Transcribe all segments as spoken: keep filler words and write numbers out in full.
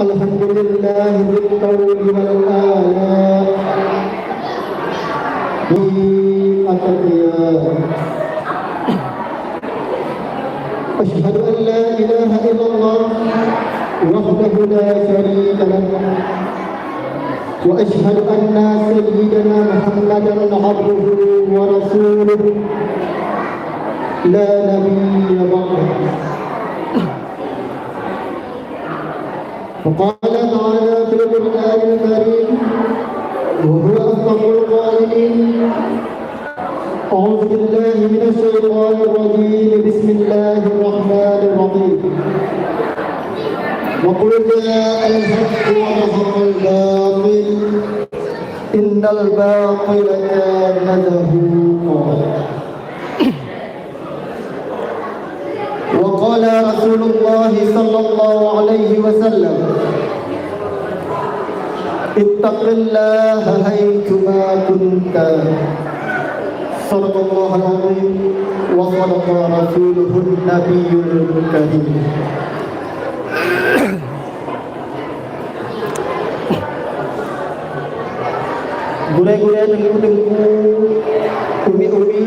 الحمد لله بالقول والآلاء به أتقياء. أشهد أن لا إله إلا الله وحده لا شريك له، وأشهد أن سيدنا محمدا عبده ورسوله لا نبي بعده. وقال تعالى في القرآن الكريم وهو أصدق القائلين: أعوذ بالله من الشيطان الرجيم. بسم الله الرحمن الرحيم. وقل جاء الحق وزهق الباطل إن الباطل كان زهوقا. وقال رسول الله صلى الله عليه وسلم: اتق الله حيثما كنت. صدق الله العظيم وصدق رسوله النبي الكريم. Gurée-gurée, teungku-teungku, umi-umi,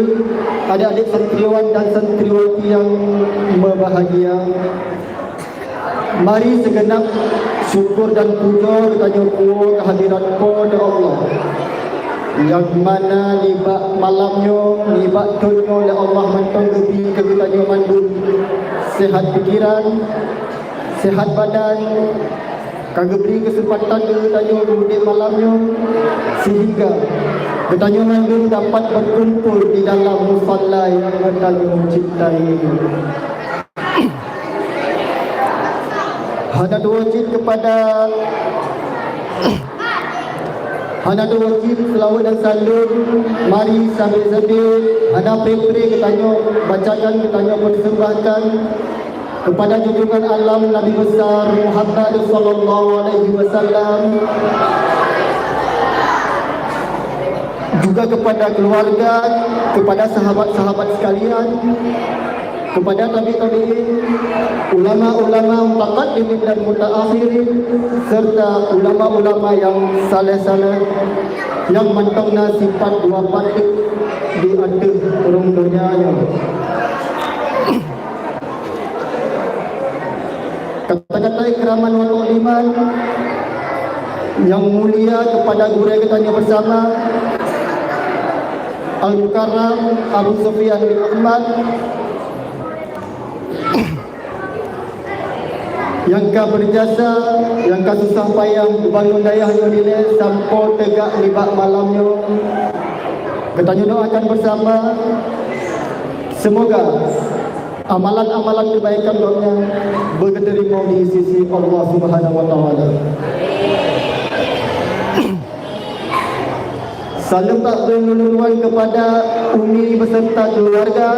adik-adik santriwan dan santriwati yang berbahagia, mari segenap syukur dan puja geutanyoe puwoe kehadirat Po teu Allah, nyang mana nibak malam nyoe, nibak thon nyoe lé Allah mantong geubri keu geutanyoe mandum sehat pikiran, sehat badan, ka geubri keuseumpatan keu geutanyoe udeb malam nyoe, sehingga geutanyoe mandum dapat berkumpul di dalam musalla nyang geutanyoe cintai nyoe. Hana dua cit kepada, hana dua cit seulaweuet dan saleuem, mari sabe-sabe, hana pre-pre geutanyoe bacakan, geutanyoe persembahkan kepada junjungan alam Nabi besar Muhammad sallallahu alaihi wasallam, juga kepada keluarga, kepada sahabat-sahabat sekalian, kepada tabi-tabiin, ulama-ulama mutaqaddimin dan mutaakhirin, serta ulama-ulama yang saleh-saleh, nyang mantong na sifat dua patéh di ateueh rhueng donya nyoe. Kata-kata ikraman wa takliman nyang mulia kepada gurée geutanyoe bersama, Al-Mukarram Abu Sufyan bin Ahmad, nyang ka berjasa, nyang ka susah payah geubangun dayah nyoe dilée sampoe teugak nibak malam nyoe. Geutanyoe doakan bersama, semoga amalan-amalan kebaikan gobnyan beugeuteurimong di sisi Allah Subhanahu wa Taala. Saleuem takzim lôn tuan kepada Umi beserta keluarga,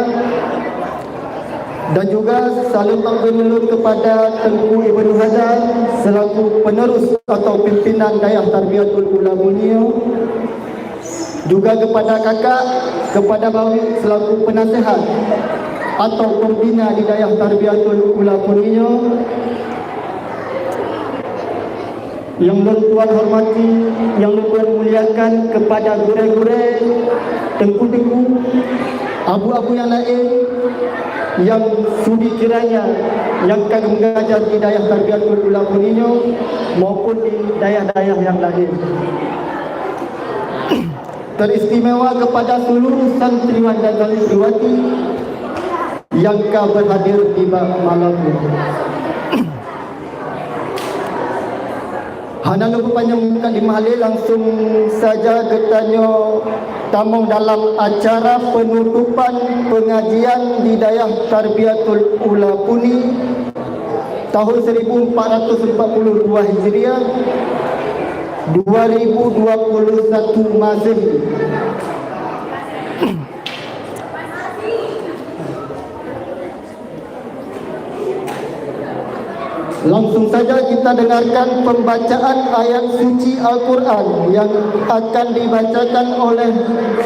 dan juga saleuem takzim lôn kepada Teungku Ibnu Hazar selaku penerus atau pimpinan Dayah Tarbiyatul Ula Bunyo, juga kepada kakak, kepada Bawi selaku penasehat atau pembina di Dayah Tarbiyatul Ula Bunyo. Nyang lôn tuan hormati, nyang lôn tuan muliakan kepada gurée-gurée, teungku-teungku, abu-abu nyang laén nyang sudi kiranya nyang ka meugajar di Dayah Tarbiyatul Ula Bunyo maupun di dayah-dayah nyang laén. Teristimewa kepada seluruh santriwan dan santriwati nyang ka berhadir di ba-, malam nyoe. Hana lôn peupanjang kalimah lé, langsung saja geutanyoe tamong dalam acara penutupan pengajian di Dayah Tarbiyatul Ula Puni tahun seribu empat ratus empat puluh dua Hijriah, dua ribu dua puluh satu Masehi. Langsung saja kita dengarkan pembacaan ayat suci Al-Quran yang akan dibacakan oleh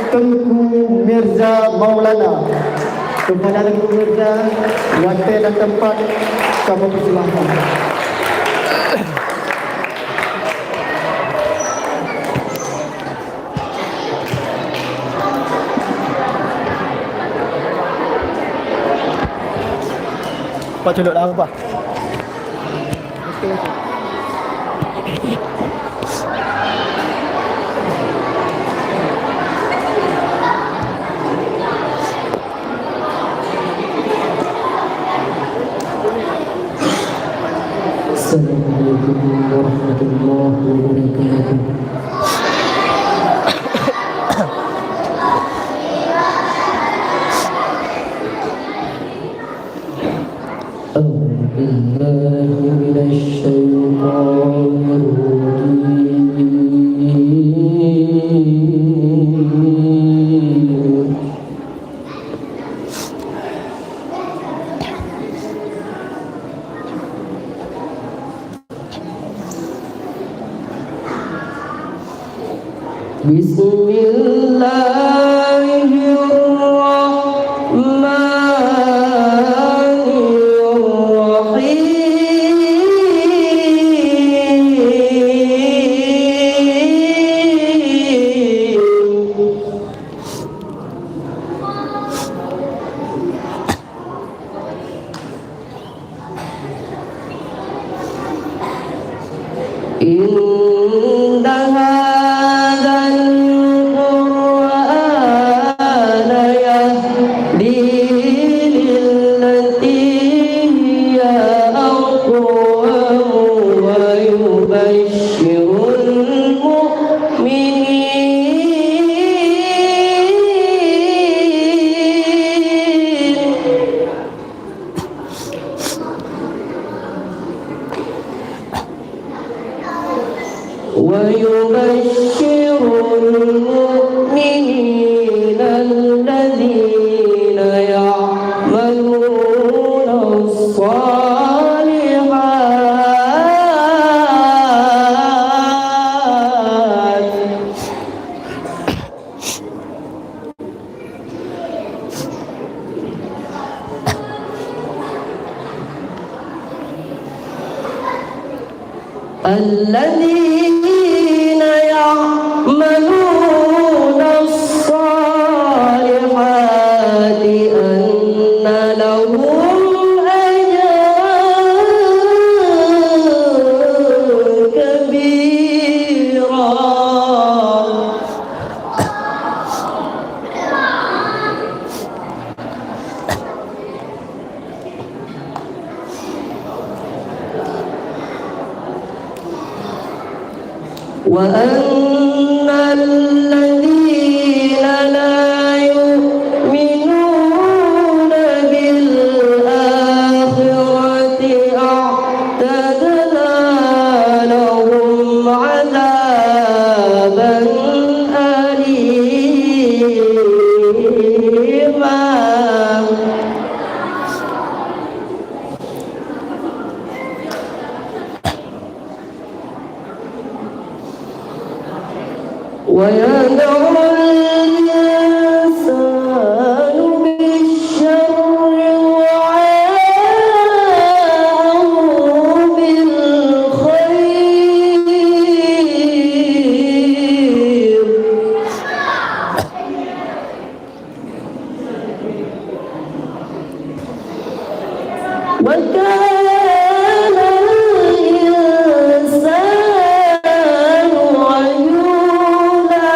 Teungku Mirza Maulana. Kepada Teungku Mirza, watée dan tempat kami persilahkan. Culuk dah apa? Assalamualaikum warahmatullahi wabarakatuh. أعوذ بالله من الشيطان الرجيم. بسم الله الرحمن الرحيم. إن هذا القرآن يهدي للتي هي أقوم ويبشر المؤمنين ويبشر المؤمنين الذين يعملون الصالحات الذين يعملون الصالحات أن لهم أجرا كبيرا. وأن الذين لا يؤمنون بالآخرة أعتدنا لهم عذابا أليما. ويدعو الإنسان بالشر دعاءه بالخير. وكان الإنسان عجولا.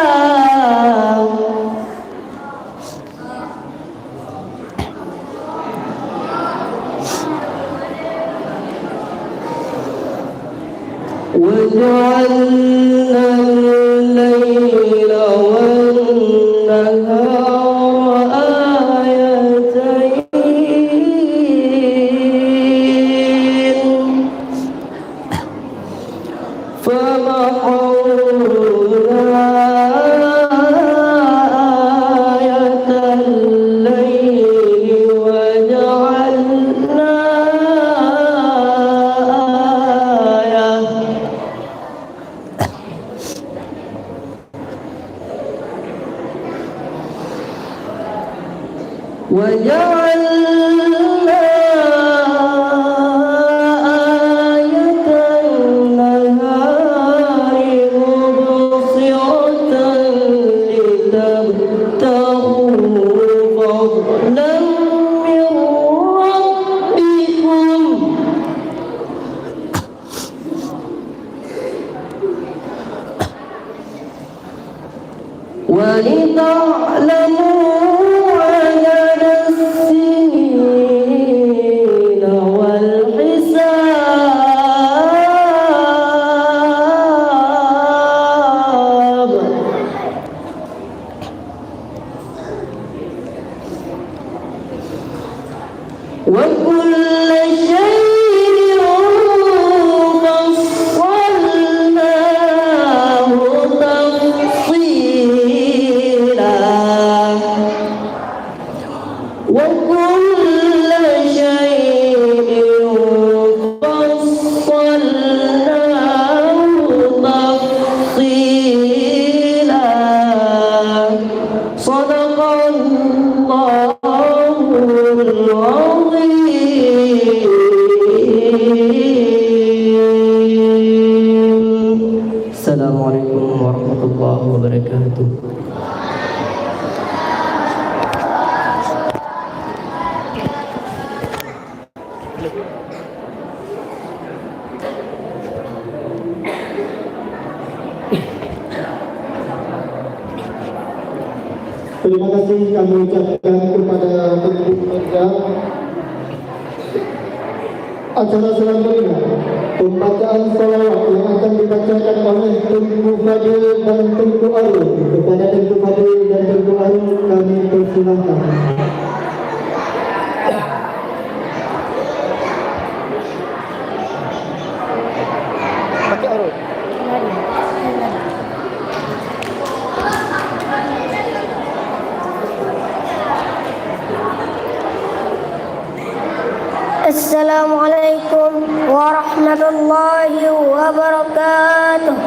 وجعلنا الليل والنهار آيتين. فمحونا آية الليل وجعلنا آية وجعلنا آية النهار مبصرة لتبتغوا فضلا من ربكم ولتعلموا عدد السنين والحساب. وكل شيء فصلناه تفصيلا. وكل شيء فصلناه تفصيلا. صدق الله العظيم. السلام عليكم ورحمة الله وبركاته. Terima kasih kami ucapkan kepada Teungku Pemerintah. Acara selanjutnya, pembacaan salawat yang akan dibacakan oleh Teungku Fadil dan Teungku Arul. Kepada Teungku Fadil dan Teungku Arul kami persilahkan. Assalamualaikum warahmatullahi wabarakatuh.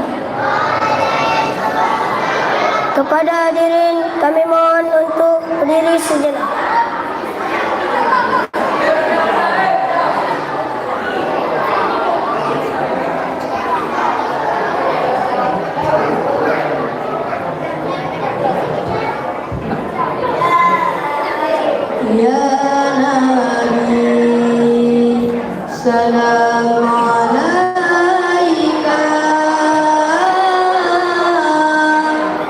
Kepada hadirin, kami mohon untuk berdiri sejenak. Ya Nabi, salam alaika.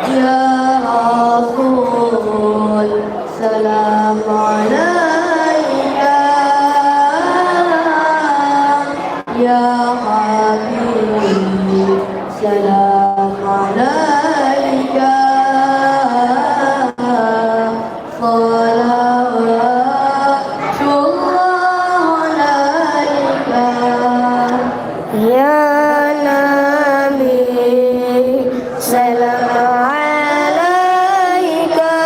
Ya Rasul, salam alaika. Ya Habib, salam alaika. Salawatullah alaika. Ya Nabi, salam alaika.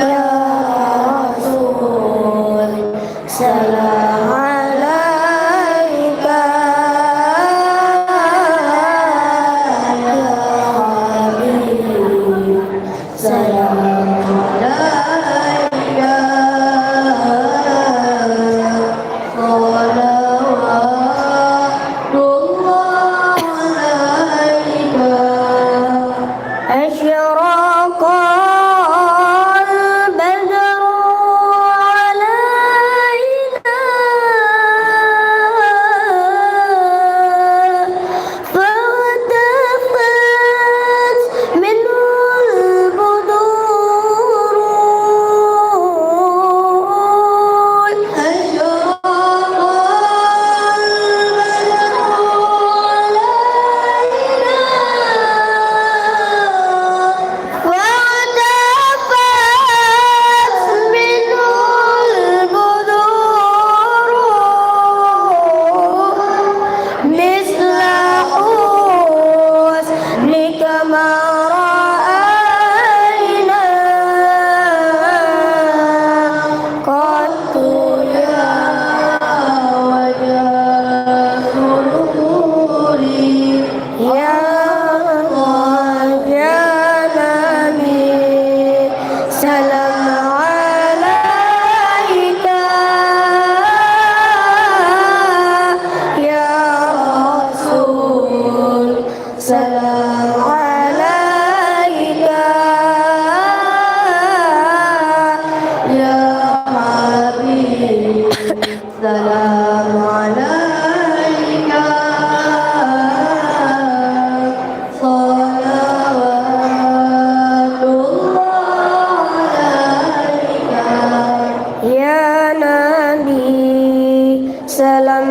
Ya Rasul, salam alaika. Ya Habib, salam alaika. Salawat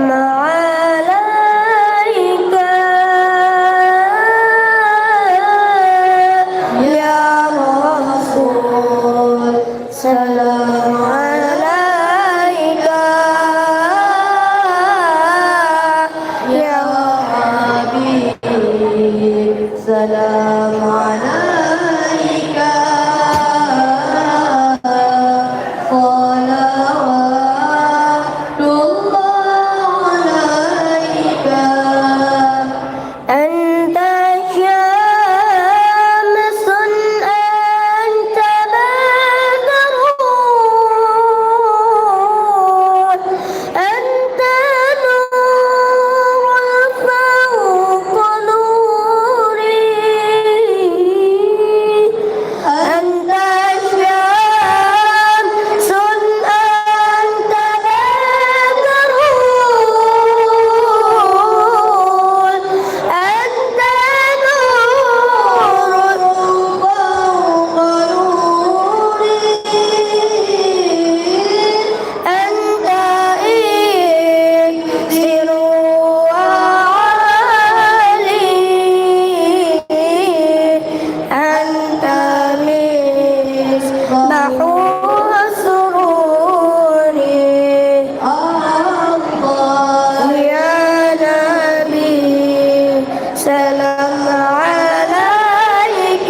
عليك يا رسول، سلام عليك يا حبيب، سلام عليك، صلوات الله عليك. أنت شمس، أنت بدر، أنت نور فوق نوري. أنت شمس، أنت بدر، أنت نور فوق نوري، أنت إكسير وعلي، أنت مصباح سروري. الله يا نبي، سلام عليك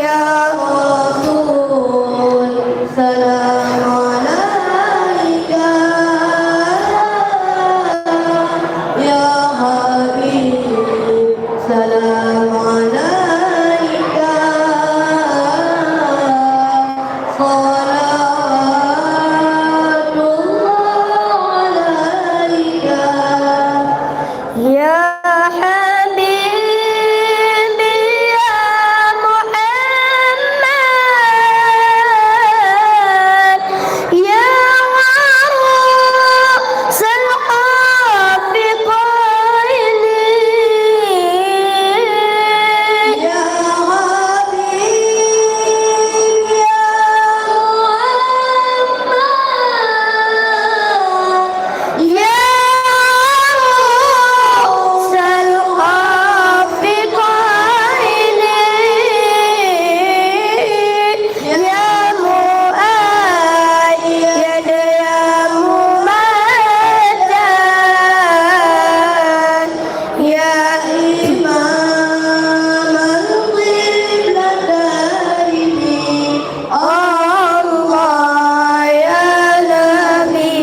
يا رسول، سلام عليك يا حبيب، سلام عليك، صلوات الله عليك. يا حبيبي يا محمد، يا عروس الحب قيلي. يا حبيبي يا محمد، يا عروس الحب قيلي، يا مؤيد يا ممجد، يا إمام القبلتين. الله يا نبي،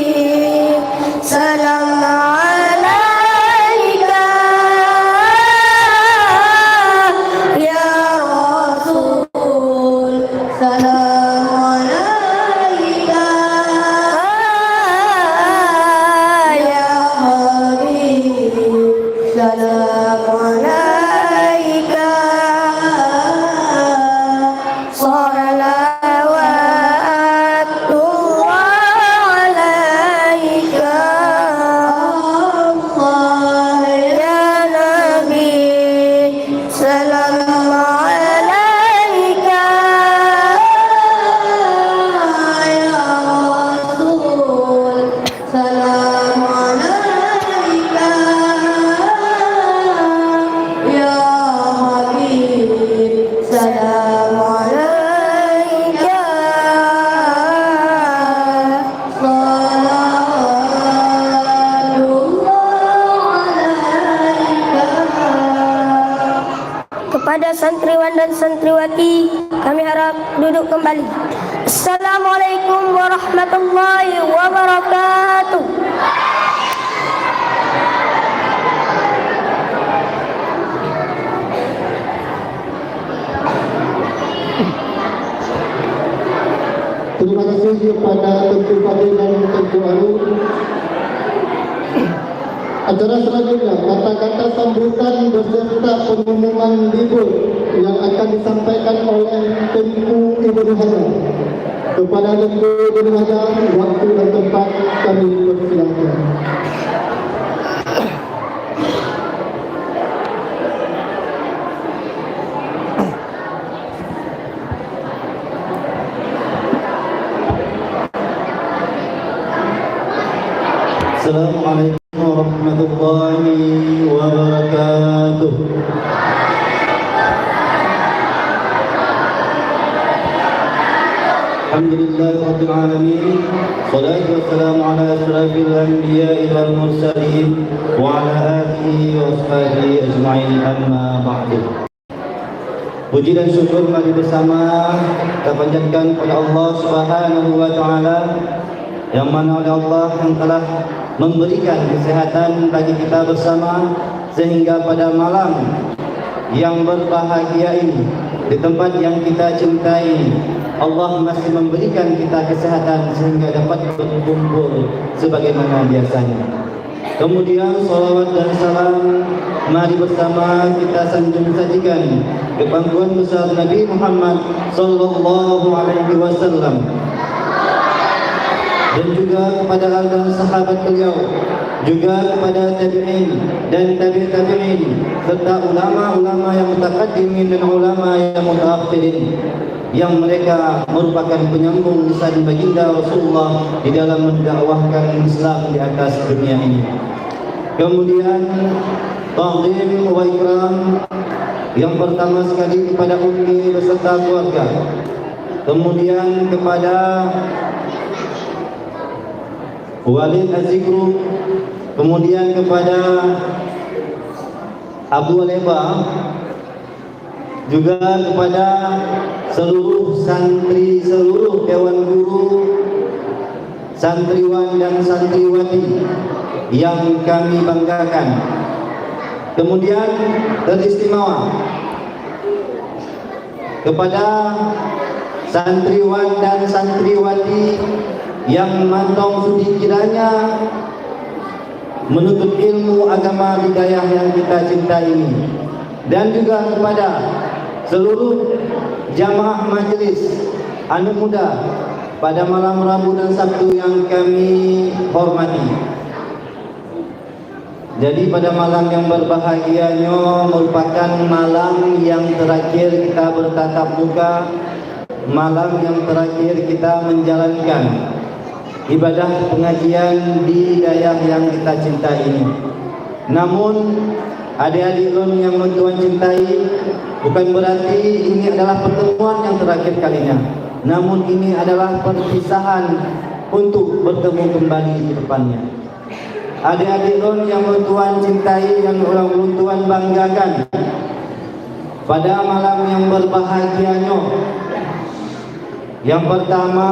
سلام عليك يا رسول، سلام عليك يا حبيب، سلام عليك، صلوات الله عليك. الله يا نبي، سلام عليك يا رسول، سلام عليك يا حبيب، سلام عليك، صلوات الله عليك. Kepada santriwan dan santriwati, kami harap duduk kembali. Assalamualaikum warahmatullahi wabarakatuh. Terima kasih kepada Teungku Fadil dan Teungku Alu. Acara selanjutnya, kata-kata sambutan beserta pengumuman libur yang akan disampaikan oleh Teungku Ibnu Hajar. Kepada Teungku Ibnu Hajar, waktu dan tempat kami persilakan. Assalamualaikum warahmatullahi wabarakatuh. Alhamdulillahirabbil alamin. Salatu wassalamu ala asyrafil anbiya'i wal mursalin wa ala alihi wa ashabihi ajma'in, amma ba'du. Puji dan syukur mari bersama kita panjatkan kepada Allah Subhanahu wa Ta'ala, yang mana oleh Allah yang telah memberikan kesehatan bagi kita bersama, sehingga pada malam yang berbahagia ini, di tempat yang kita cintai ini, Allah masih memberikan kita kesehatan sehingga dapat berkumpul sebagaimana biasanya. Kemudian, salawat dan salam mari bersama kita sanjung sajikan ke pangkuan besar Nabi Muhammad sallallahu alaihi wasallam, dan juga kepada al dan sahabat beliau, juga kepada tabi'in dan tabi' tabi'in, serta ulama-ulama yang mutaqaddimin dan ulama yang mutaakhirin, yang mereka merupakan penyambung lisan baginda Rasulullah di dalam mendakwahkan Islam di atas dunia ini. Kemudian, takzim wa ikram yang pertama sekali kepada Ummi beserta keluarga. Kemudian kepada Walid Azikru, kemudian kepada Abu Aleba, juga kepada seluruh santri, seluruh dewan guru, santriwan dan santriwati yang kami banggakan. Kemudian teristimewa kepada santriwan dan santriwati yang mantong sudi kiranya menuntut ilmu agama di dayah yang kita cintai ini, dan juga kepada seluruh jamaah majelis aneuk muda pada malam Rabu dan Sabtu yang kami hormati. Jadi, pada malam yang berbahagia nyoe merupakan malam yang terakhir kita bertatap muka, malam yang terakhir kita menjalankan ibadah pengajian di dayah yang kita cintai ini. Namun, adik-adik lôn nyang lôn tuan cintai, bukan berarti ini adalah pertemuan yang terakhir kalinya. Namun, ini adalah perpisahan untuk bertemu kembali ke depannya. Adik-adik lôn nyang lôn tuan cintai dan ureueng lôn tuan banggakan, pada malam yang berbahagia nyoe, yang pertama,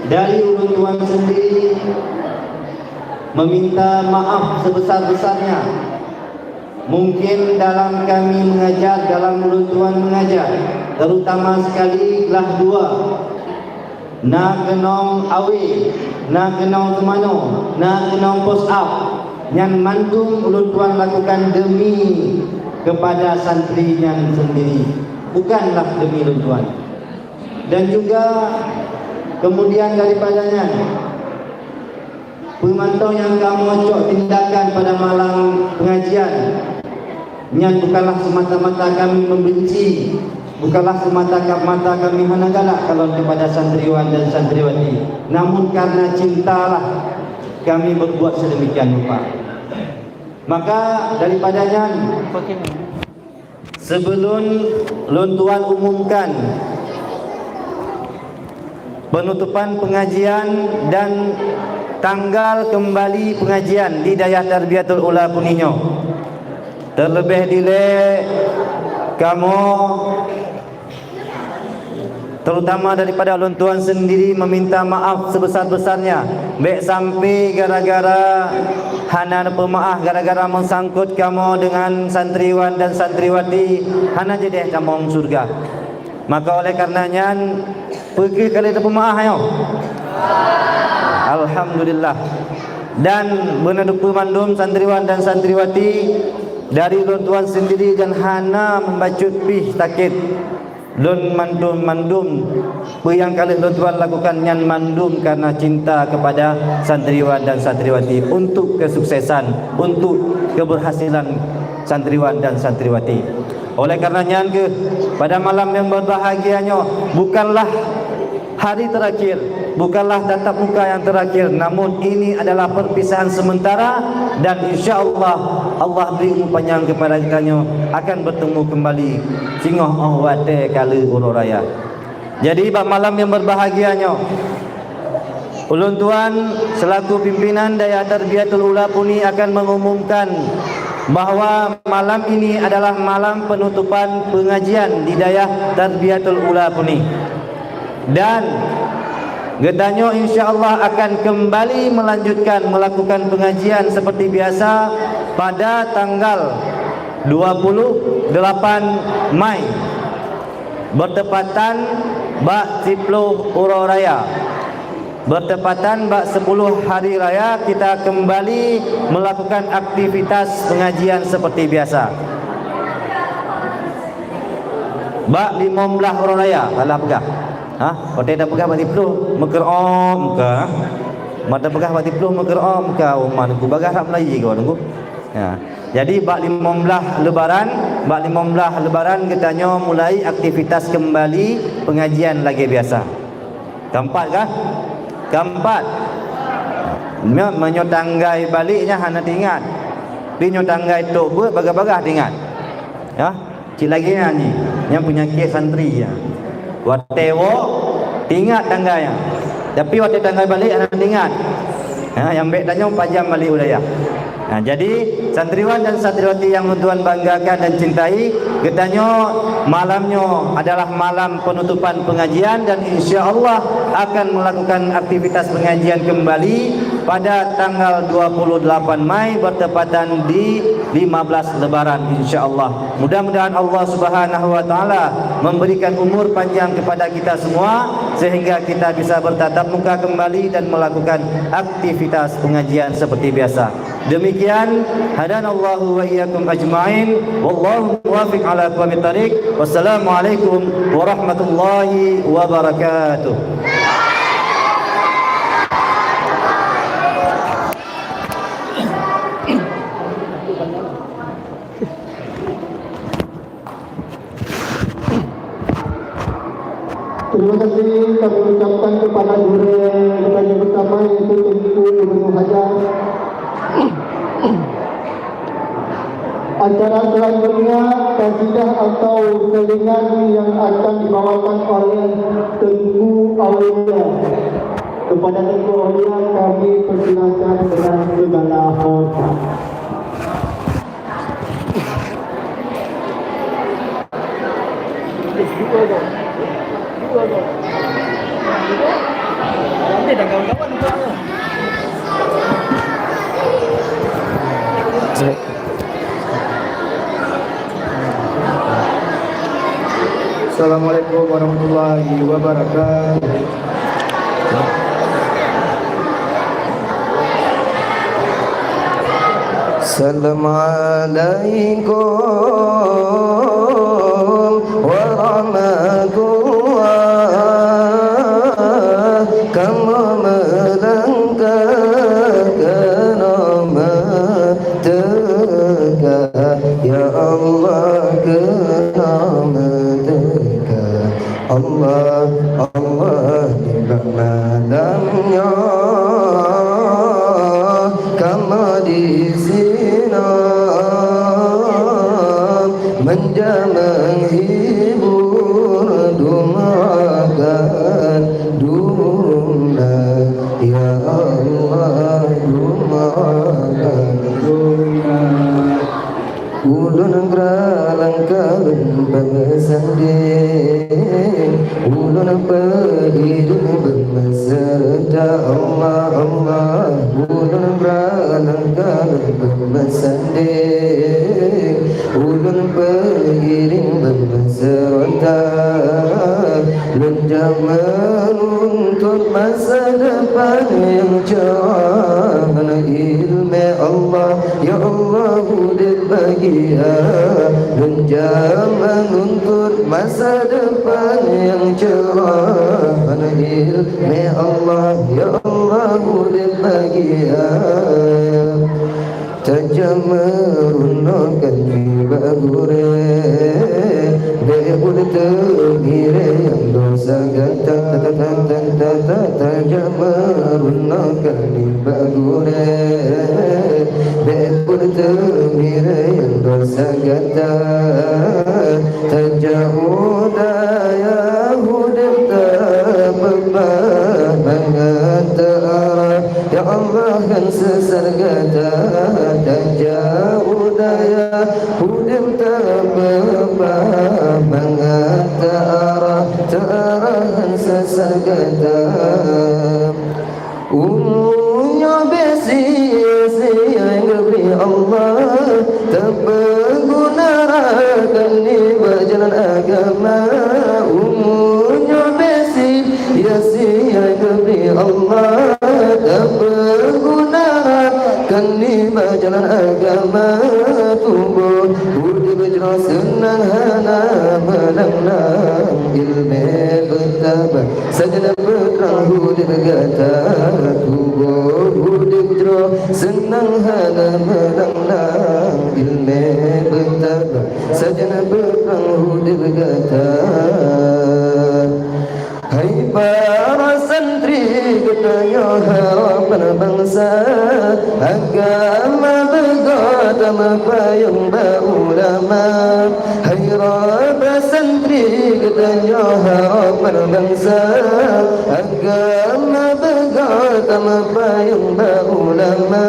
dari ulôn tuan sendiri meminta maaf sebesar-besarnya. Mungkin dalam kami mengajar, dalam ulôn tuan mengajar, terutama sekali kelas dua, na keunong awe, na keunong teumanoe, na keunong push up, nyan mandum ulôn tuan lakukan demi kepada santri nyan sendiri, bukanlah demi ulôn tuan. Dan juga kemudian daripada nyan, peue mantong nyang kamoe cok tindakan pada malam pengajian, nyan bukanlah semata-mata kami membenci, bukanlah semata-mata kami hana galak kalon kepada santriwan dan santriwati, namun karena cintalah kami berbuat sedemikian rupa. Maka daripada nyan, sebelum lôn tuan umumkan penutupan pengajian dan tanggal kembali pengajian di Dayah Tarbiyatul Ula Puni nyoe, terlebih dilée kamoe, terutama daripada lôn tuan sendiri, meminta maaf sebesar-besarnya. Bék sampai gara-gara hana neupeumaáh, gara-gara meusangkot kamoe dengan santriwan dan santriwati, hana jideh tamong syeuruga. Maka oleh karena nyan, peugah kali neupeumaáh nyoe. Alhamdulillah. Dan beuneudupeue mandum santriwan dan santriwati, dari lôn tuan sendiri dan hana membacut pih sakét. Lôn mandum-mandum peue nyang ka lheueh lôn tuan lakukan nyan mandum karena cinta kepada santriwan dan santriwati, untuk kesuksesan, untuk keberhasilan santriwan dan santriwati. Oleh karena nyan keuh, pada malam yang berbahagia nyoe bukanlah hari terakhir, bukanlah tatap muka yang terakhir, namun ini adalah perpisahan sementara, dan insya Allah, Allah beri umur panjang kepada kita nyoe akan bertemu kembali singoh óh watée ka le uroe raya. Jadi, bak malam yang berbahagia nyoe, ulôn tuan selaku pimpinan Dayah Tarbiyatul Ula Puni akan mengumumkan bahwa malam ini adalah malam penutupan pengajian di Dayah Tarbiyatul Ula Puni. Dan geutanyoe insya Allah akan kembali melanjutkan melakukan pengajian seperti biasa pada tanggal dua puluh delapan Mai, bertepatan bak siploh uroe raya. Bertepatan bak sepuluh hari raya, kita kembali melakukan aktivitas pengajian seperti biasa. Bak limong blaih uroe raya, salah peugah. Ha? Watée tapeugah bak siploh, meukeureuom ka. Mata peugah bak siploh, meukeureuom ka, umat ku bagah rab Melayu kau nunggu. Ya. Jadi, bak limong blaih Lebaran, bak limong blaih Lebaran geutanyoe mulai aktivitas kembali pengajian lagée biasa. Keempat kah? Keempat. Nyoe, meunyoe tanggai balek nyan hana teuingat. Tapi nyoe tanggai tok beuet bagah-bagah teuingat. Ya, cit lagée nyan nyi, nyang peunyakét santri nyan. Watée woe, teuingat tanggai nyan. Tapi watée tanggai balek hana teuingat. Ha, nyang bék tanyoe pajam balek u dayah. Nah, jadi santriwan dan santriwati yang ulôn tuan banggakan dan cintai, geutanyoe malam nyoe adalah malam penutupan pengajian dan insya Allah akan melakukan aktivitas pengajian kembali pada tanggal dua puluh delapan Mai bertepatan di lima belas Lebaran, insya Allah. Mudah-mudahan Allah Subhanahu wa Taala memberikan umur panjang kepada kita semua sehingga kita bisa bertatap muka kembali dan melakukan aktivitas pengajian seperti biasa. Demikian, hadanallahu wa iyyakum ajmain. Wallahu muwaffiq ala aqwamit thariq. Wassalamualaikum warahmatullahi wabarakatuh. Terima kasih kami ucapkan kepada gurée geutanyoe bersama, yaitu Teungku Ibnu Hajar. Acara selanjutnya, kasidah atau selingan yang akan dibawakan oleh Teungku Aulia. Kepada Teungku Aulia kami persilakan dengan segala hormat. Assalamualaikum warahmatullahi wabarakatuh. Assalamualaikum warahmatullah. Kamoe meulangkah keunoe meuteuka, ya Allah, keunoe meuteuka. Allah, Allah, nibak malam nyoe kamoe disinoe meunjamé hibur dum rakan dum na, ya Allah, dum rakan dum na. Ulôn brat langkah lôn beusandéng, ulôn peuiring beumeuseureuta Allah, Allah. Ulôn brat langkah lôn beumeuseureuta, ulôn peuiring beumeuseureuta. Lôn jak meununtut masa depan nyang cerah, hana iéleumé Allah, ya Allah, udeb bahagia. Lôn jak meununtut masa depan nyang cerah, hana iéleumé Allah, ya Allah, udeb bahagia. Tajak meurunoe keu nibak gurée, bék buet teumirée nyang desya gata. Tajak meurunoe keu nibak gurée, bék peuteumé nyang desya gata. Tajak u dayah udeb tapeubah mangat teuarah, ya Allah, ngon seusat gata. Tajak u dayah udeb tapeubah mangat teuarah, teuarah ngon seusat gata. Umu nyoe bék sia-sia geubri Allah, tapeuguna rakan nibak jalan agama. Umu nyoe bék sia-sia geubri Allah, tapeuguna rakan nibak jalan agama. Tuboh udeb jroh seunang hana meunang-nang, ileumé beutaba sajan beutrang udeb gata. Tuboh udeb jroh seunang hana meunang-nang, ileumé beutaba sajan beutrang udeb gata. Hai para santri geutanyoe harapan bansa, agama beugöt tameupayong bak ulama. Hai para santri geutanyoe harapan bansa, agama beugöt tameupayong bak ulama.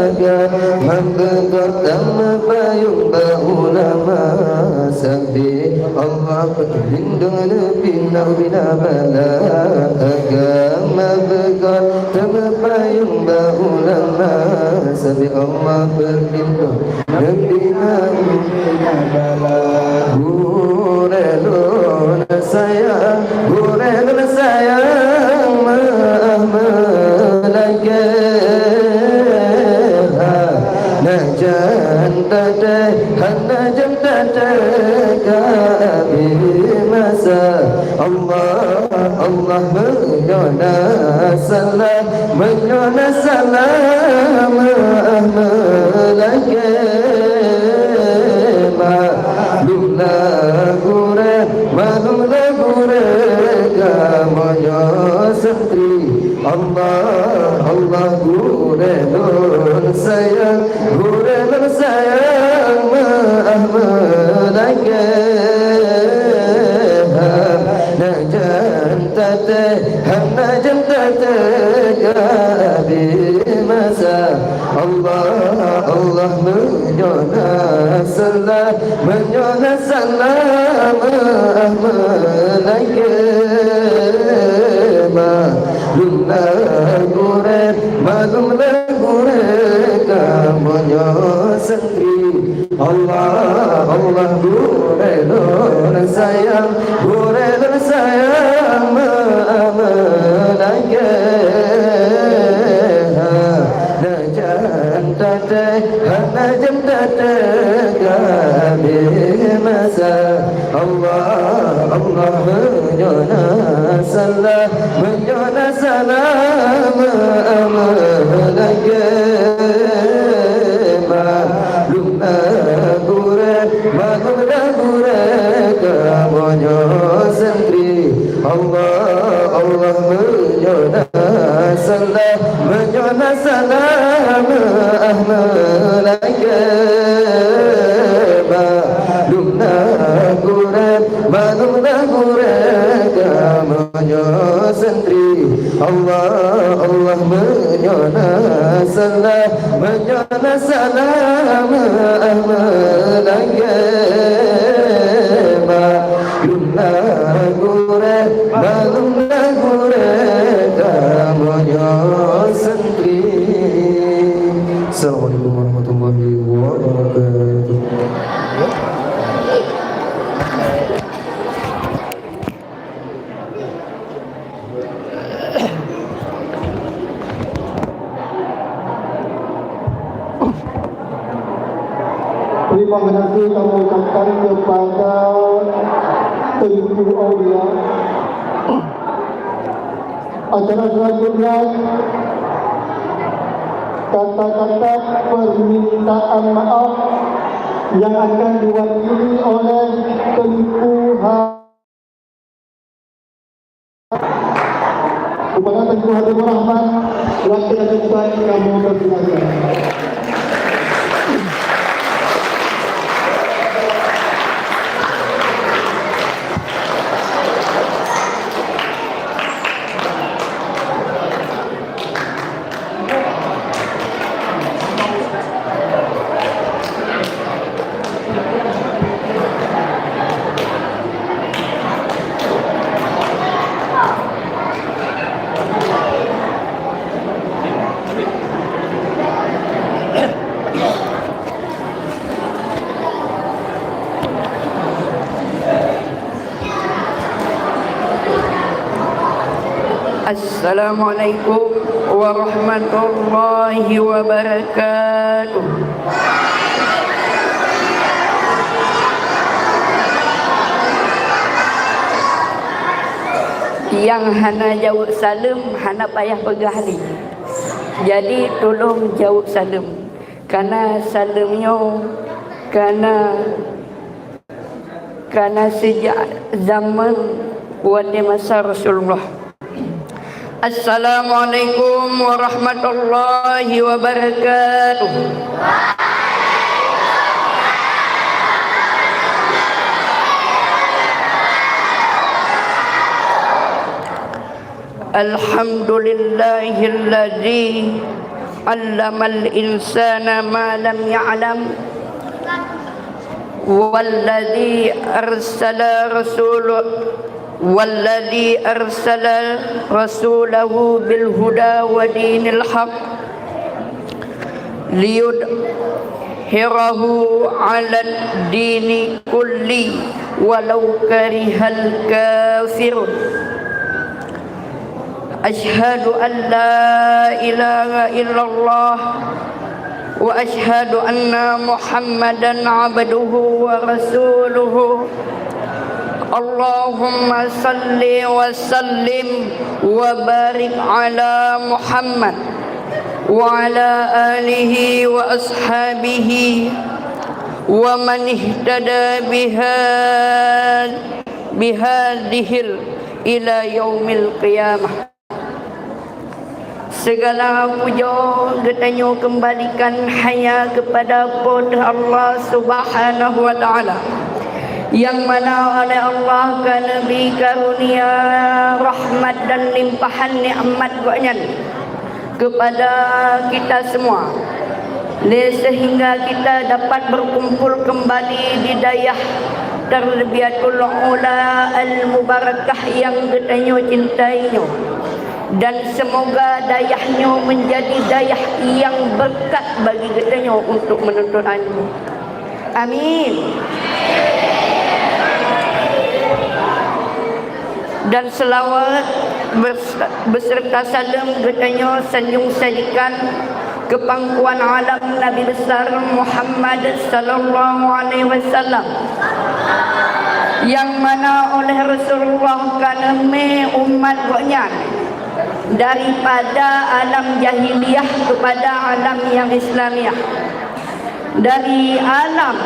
Agama beugöt tameupayong bak ulama. Sabé Allah peulindong neubina ubina bala. Agama beugöt tameupayong bak ulama. Sabé Allah peulindong neubina ubina bala. Gurée lôn sayang, gurée lôn sayang, meuah meulakée. Hana jan taté, hana jan taté ka abéh masa. Allah, Allah, meunyoe na salah, meunyoe na salah, meuah meulakée. Maklum na gurée, maklum na gurée, kamoe nyoe santri. Allah, Allah, gurée lôn sayang, gurée lôn sayang, meuah meulakée. Hana jan taté, hana jan taté ka abéh masa. Allah, Allah, meunyoe na salah, meunyoe na salah, meuah meulakée. Maklum na gurée, maklum na gurée, kamoe nyoe santri. Allah, Allah, gurée lôn sayang, gurée lôn sayang, meuah meulakée. Hana jan taté, hana jan taté ka abéh masa. Allah, Allah, meunyoe na salah, meunyoe na salah, meuah meulakée. Maklum na gurée, maklum na gurée, kamoe nyoe santri. Allah, Allah, meunyoe na salah, meunyoe na salah, meuah meulakée. Maklum na gurée, maklum na gurée, kamoe nyoe santri. Allah, Allah, meunyoe na salah, meunyoe na salah, meuah meulakée. Maklum na gurée, maklum na gurée, kamoe nyoe santri. Assalamualaikum warahmatullahi wabarakatuh. Terima kasih kami ucapkan kepada Teungku Aulia. Acara selanjutnya, kata-kata permintaan maaf yang akan diwakili oleh Teungku Ha- Rahmat, watèe leupah kamoe persilakan. Assalamualaikum warahmatullahi wabarakatuh. Nyang hana jaweueb saleuem hana payah peugah lé. Jadi tulông jaweueb saleuem. Kana saleuem nyoe kana Kana sejak zaman watèe masa Rasulullah. Assalamualaikum warahmatullahi wabarakatuh. Alhamdulillahilladzi 'allamal insana ma lam ya'lam. Walladzi arsala rasul-, walladzi arsala rasulahu bil huda wa dinil haq liyudhhirahu 'alad dini kulli walau karihal kafirun. Asyhadu an la ilaha illallah wa asyhadu anna Muhammadan abduhu wa rasuluhu. Allahumma salli wa sallim wa barik ala Muhammad wa ala alihi wa ashabihi wa man ihtada biha-, bihadihil ila yaumil qiyamah. Segala pujoe geutanyoe keumbalikan hanya keupada Po teu Allah Subhanahu wa Ta'ala, nyang mana oleh Allah ka neubri karunia, rahmat dan limpahan nikmat Gobnyan keupada kita semua. Lé sehingga kita dapat berkumpul kembali di dayah Tarbiyatul Ula Al-Mubarakah nyang geutanyoe cintai nyoe. Dan semoga dayah nyoe menjadi dayah nyang berkat bagi geutanyoe untuk menuntut ilmu. Amin. Dan selawat bes-, beserta saleuem geutanyoe sanjong sajikan keu pangkuan alam Nabi Besar Muhammad sallallahu alaihi wasallam, nyang mana oleh Rasulullah ka neumé umat Gobnyan daripada alam jahiliyah keupada alam nyang Islamiah. Dari alam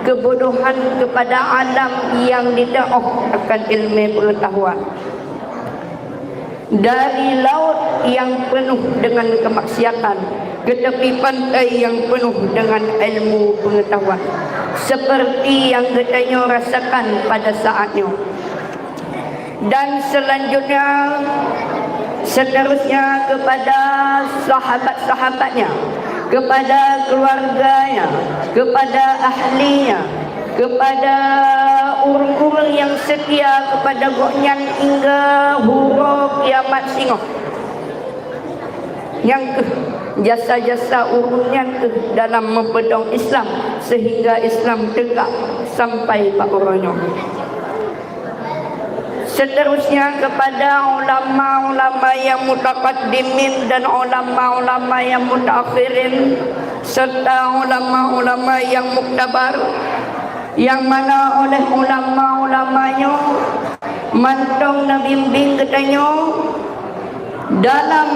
kebodohan kepada alam yang ditaoh akan ilmu pengetahuan. Dari laut yang penuh dengan kemaksiatan ke tepi pantai yang penuh dengan ilmu pengetahuan, seperti yang geutanyoe rasakan pada saat nyoe. Dan selanjutnya, seterusnya kepada sahabat-sahabatnya, kepada keluarganya, kepada ahlinya, kepada ureuëng-ureuëng nyang setia kepada Gobnyan hingga uroe kiamat singoh. Nyang kheueh jasa-jasa ureuëng nyan kheueh dalam meupeudong Islam, sehingga Islam tegak sampai bak uroe nyoe. Seterusnya kepada ulama-ulama yang mutaqaddimin dan ulama-ulama yang mutaakhirin, serta ulama-ulama yang muktabar, yang mana oleh ulama-ulama nyoe mantong neubimbing geutanyoe dalam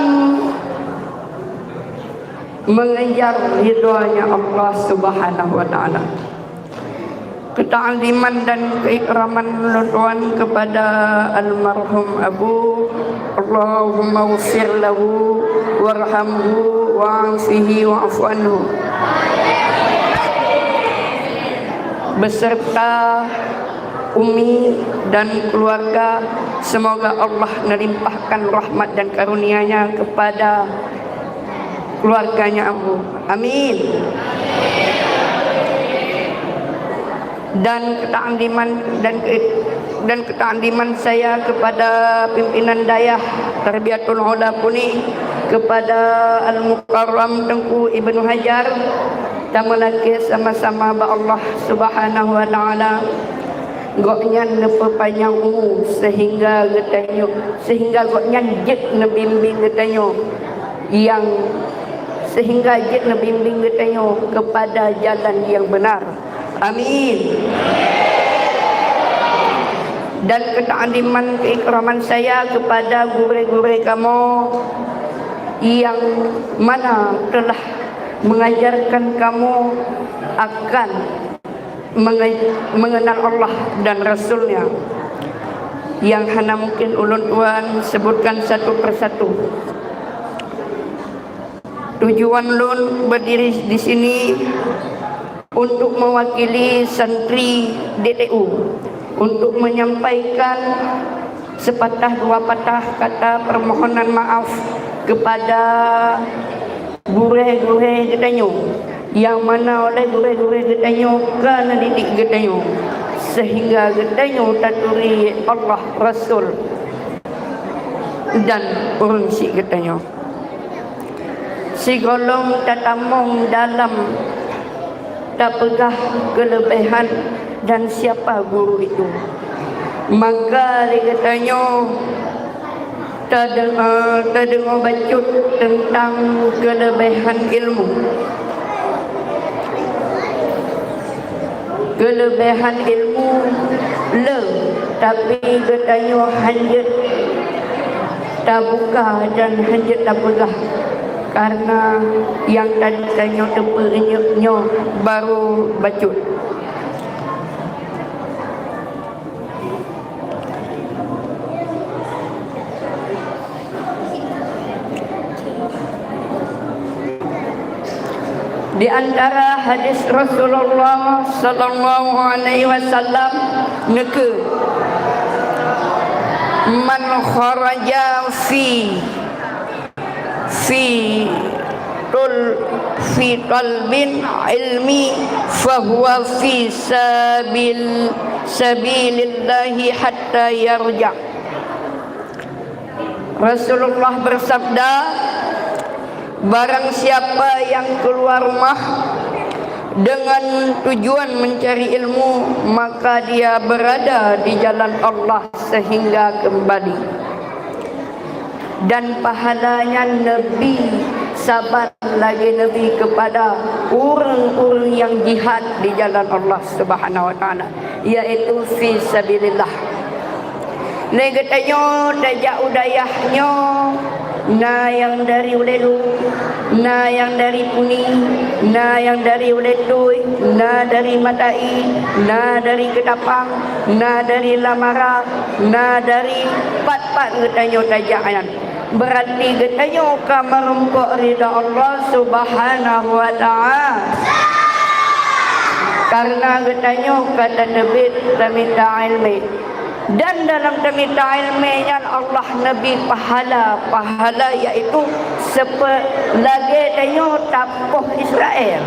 mengejar ridhonya Allah Subhanahu wa Ta'ala. Ketakziman dan keikraman lôn tuan kepada almarhum Abu, Allahumma ghfir lahu warhamhu wa'afihi wa'fu anhu, beserta Umi dan keluarga, semoga Allah melimpahkan rahmat dan karunia-Nya kepada keluarganya Abu. Amin. Dan ketakziman dan ke-, dan ketakziman saya kepada pimpinan dayah Tarbiyatul Ula Puni, kepada Al-Mukarram Teungku Ibnu Hajar, tameulakée sama-sama bak Allah Subhanahu wa Taala. Gobnyan neupeupanyang umu sehingga geutanyoe, sehingga gobnyan jeuet neubimbing geutanyoe nyang, sehingga jeuet neubimbing geutanyoe kepada jalan yang benar. Amin. Dan ketakziman keikraman saya kepada gurée-gurée kamoe yang mana telah mengajarkan kamoe akan menge-, mengenal Allah dan Rasul-Nya, yang hana mungkin ulôn tuan sebutkan satu persatu. Tujuan lôn berdiri di sini untuk mewakili santri D T U untuk menyampaikan sepatah dua patah kata permohonan maaf kepada gurée-gurée geutanyoe, nyang mana oleh gurée-gurée geutanyoe ka neudidik geutanyoe, sehingga geutanyoe taturi Allah, Rasul, dan ureuëng syiek geutanyoe. Sigohlom tatamong dalam tapeugah keuleubehan dan siapa guru itu, maka lé geutanyoe tade-, eh, tadeungoe bacut teuntang keuleubehan ilmu. Keuleubehan ilmu le, tapi geutanyoe hanjeuet tabuka dan hanjeuet tapeugah, karena nyang ka geutanyoe teupeue nyoe barô bacut. Di antara hadis Rasulullah sallallahu alaihi wasallam neukeu, "Man kharaja fi, fi tul-, fi talbin ilmi fahuwa fi sabil, sabilillahi hatta yarja." Rasulullah bersabda, "Barang siapa yang keluar rumah dengan tujuan mencari ilmu, maka dia berada di jalan Allah sehingga kembali." Dan pahalanya neubi saban lagée neubi kepada ureuëng-ureuëng nyang jihad di jalan Allah Subhanahu wa Taala, yaitu fi sabilillah. Lé geutanyoe tajak u dayah nyoe, na nyang dari Ulelu, na nyang dari Puni, na nyang dari Uletui, na dari Matai, na dari Keutapang, na dari Lamara, na dari pat-pat geutanyoe tajak nyan. Beurati geutanyoe ka meurumpok ridha Allah Subhanahu wa Taala. Karena geutanyoe ka tateubiet tamita iéleumé. Dan dalam tamita iéleumé nyan Allah neubi pahala, pahala yaitu sepe-, lagée tanyoe tapoh Israel.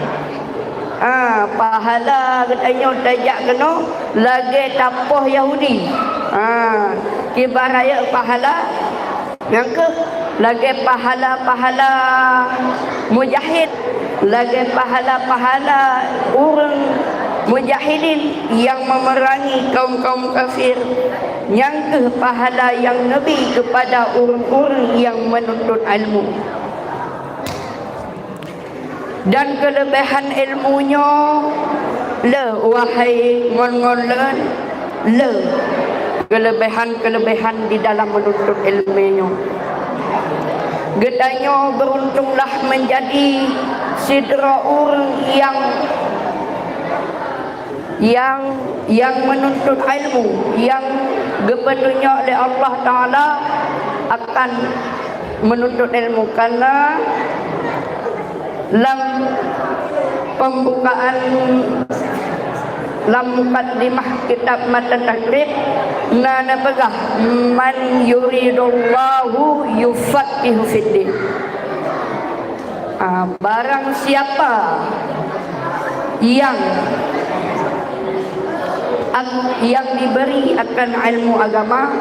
Ha, pahala geutanyoe tajak keunoe lagée tapoh Yahudi. Ha, kiban rayeuk pahala nyang keuh lagée pahala-pahala mujahid, lagée pahala-pahala ureuëng mujahidin nyang memerangi kaum-kaum kafir. Nyang keuh pahala nyang neubi keupada ureuëng-ureuëng nyang meununtut ilmu. Dan keuleubehan ilmu nyoe le, wahai ngon-ngon lôn, le keuleubehan-keuleubehan di dalam meununtut iéleumé nyoe. Geutanyoe beuruntonglah meunjadi sidroe ureuëng nyang Nyang, nyang meununtut ilmu, nyang geupeutunyok lé Allah Taala akan meununtut ilmu, karena lam pembukaan, lam mukadimah kitab Matan Takrib na neupeugah, "Man yuridullahu yufaqihu fiddin." Ah, barang siapa yang ak-, yang diberi akan ilmu agama,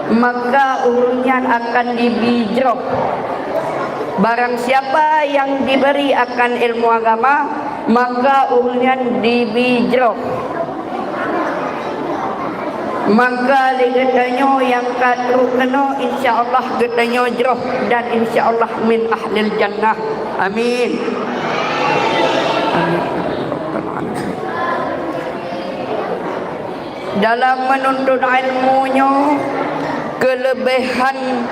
maka ureuëng nyan akan dibi jroh. Barang siapa yang diberi akan ilmu agama, maka ureuëng nyan dibi jroh. Maka lé geutanyoe nyang ka trok keunoe, insya Allah geutanyoe jroh dan insya Allah min ahlil jannah. Amin. Amin. Dalam meununtut ilmu nyoe, keuleubehan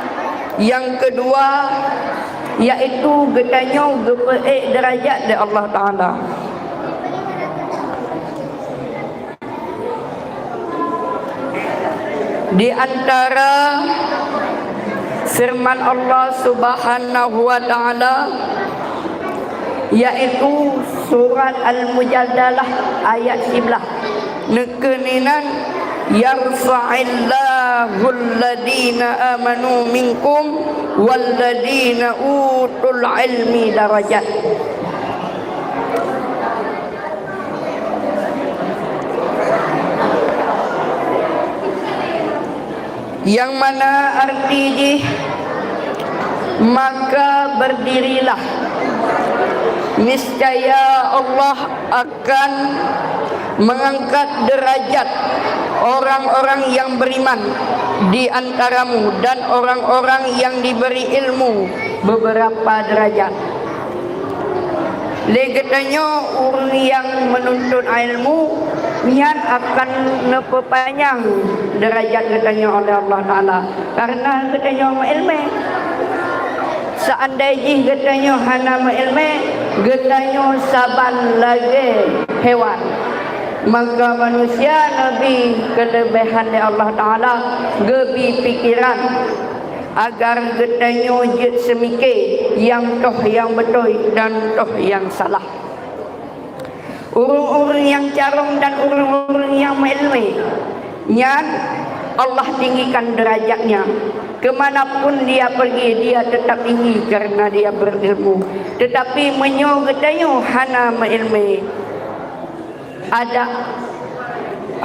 nyang keudua, yaitu geutanyoe geupeuék deurajat lé Allah Taala. Di antara firman Allah Subhanahu wa Taala, yaitu surat Al-Mujadalah ayat siblaih, neukeuneuk inan, "Yarfa'illahu alladhina amanu minkum walladhina utul ilmi darajat." Yang mana arti jih, maka berdirilah, niscaya Allah akan mengangkat derajat orang-orang yang beriman di antaramu dan orang-orang yang diberi ilmu beberapa derajat. Lé geutanyoe ureuëng nyang meununtut ilmu nyan akan neupeupanyang deurajat geutanyoe oleh Allah Taala, kareuna geutanyoe meuiéleumé. Seandai jih geutanyoe hana meuiéleumé, geutanyoe saban lagée hewan. Maka manusia neubi keuleubehan lé Allah Taala, geubi pikeran, agar geutanyoe jeuet seumike nyang toh nyang beutôi dan toh nyang salah. Ureuëng-ureuëng nyang carông dan ureuëng-ureuëng nyang meuiéleumé nyan Allah tinggikan deurajatnya. Keumanapun dia pergi, dia tetap tinggi karena dia berilmu. Tetapi meunyoe geutanyoe hana meuiéleumé, adak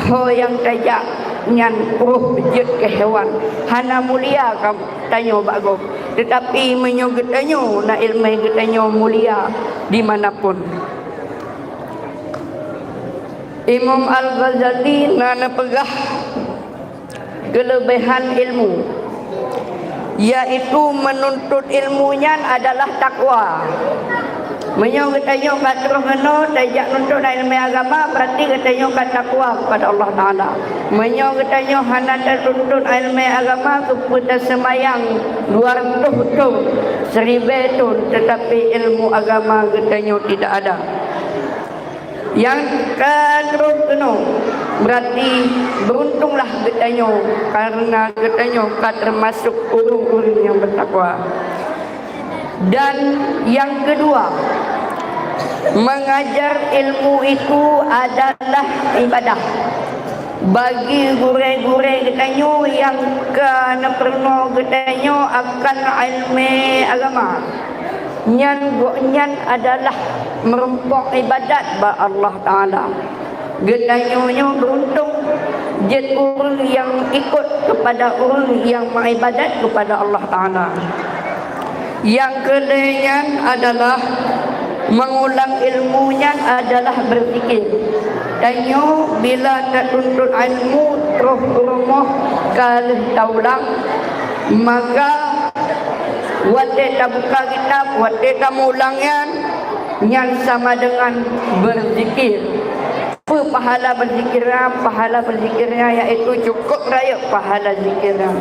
ho nyang tajak nyan roh jeuet keu hewan, hana mulia ka tanyoe bak gob. Tetapi meunyoe geutanyoe na iéleumé, geutanyoe mulia di mana pun. Imam Al-Ghazali na neupeugah, keuleubehan ilmu, yaitu meununtut ilmu nyan adalah takwa. Meunyoe geutanyoe ka troh keunoe tajak nuntut iéleumé agama, berarti geutanyoe ka takwa kepada Allah Taala. Meunyoe geutanyoe hana tatuntut iéleumé agama, keupeue taseumayang dua reutôh thon, siribée thon, tetapi ilmu agama geutanyoe tidak ada. Nyang ka troh keunoe, berarti beruntunglah geutanyoe, karena geutanyoe ka teumasok ureuëng-ureuëng nyang beutakwa. Dan yang kedua, mengajar ilmu itu adalah ibadah. Bagi gurée-gurée geutanyoe nyang ka neupeurunoe geutanyoe akan iéleumé agama, nyan gobnyan adalah meurumpok ibadat bak Allah Taala. Geutanyoe nyoe beuruntung jeuet ureuëng nyang ikot keupada ureuëng nyang meuibadat keupada Allah Taala. Nyang keulhée nyan adalah, mengulang ilmu nyan adalah beuzikir. Tanyoe bila tatuntut ilmu troh u rumoh ka lheueh taulang, maka watée tabuka kitab, watée tameulang nyan, nyan sama dengan beuzikir. Peue pahala beuzikir nyan? Pahala beuzikir nyan yaitu cukup rayeuk pahala zikir nyan.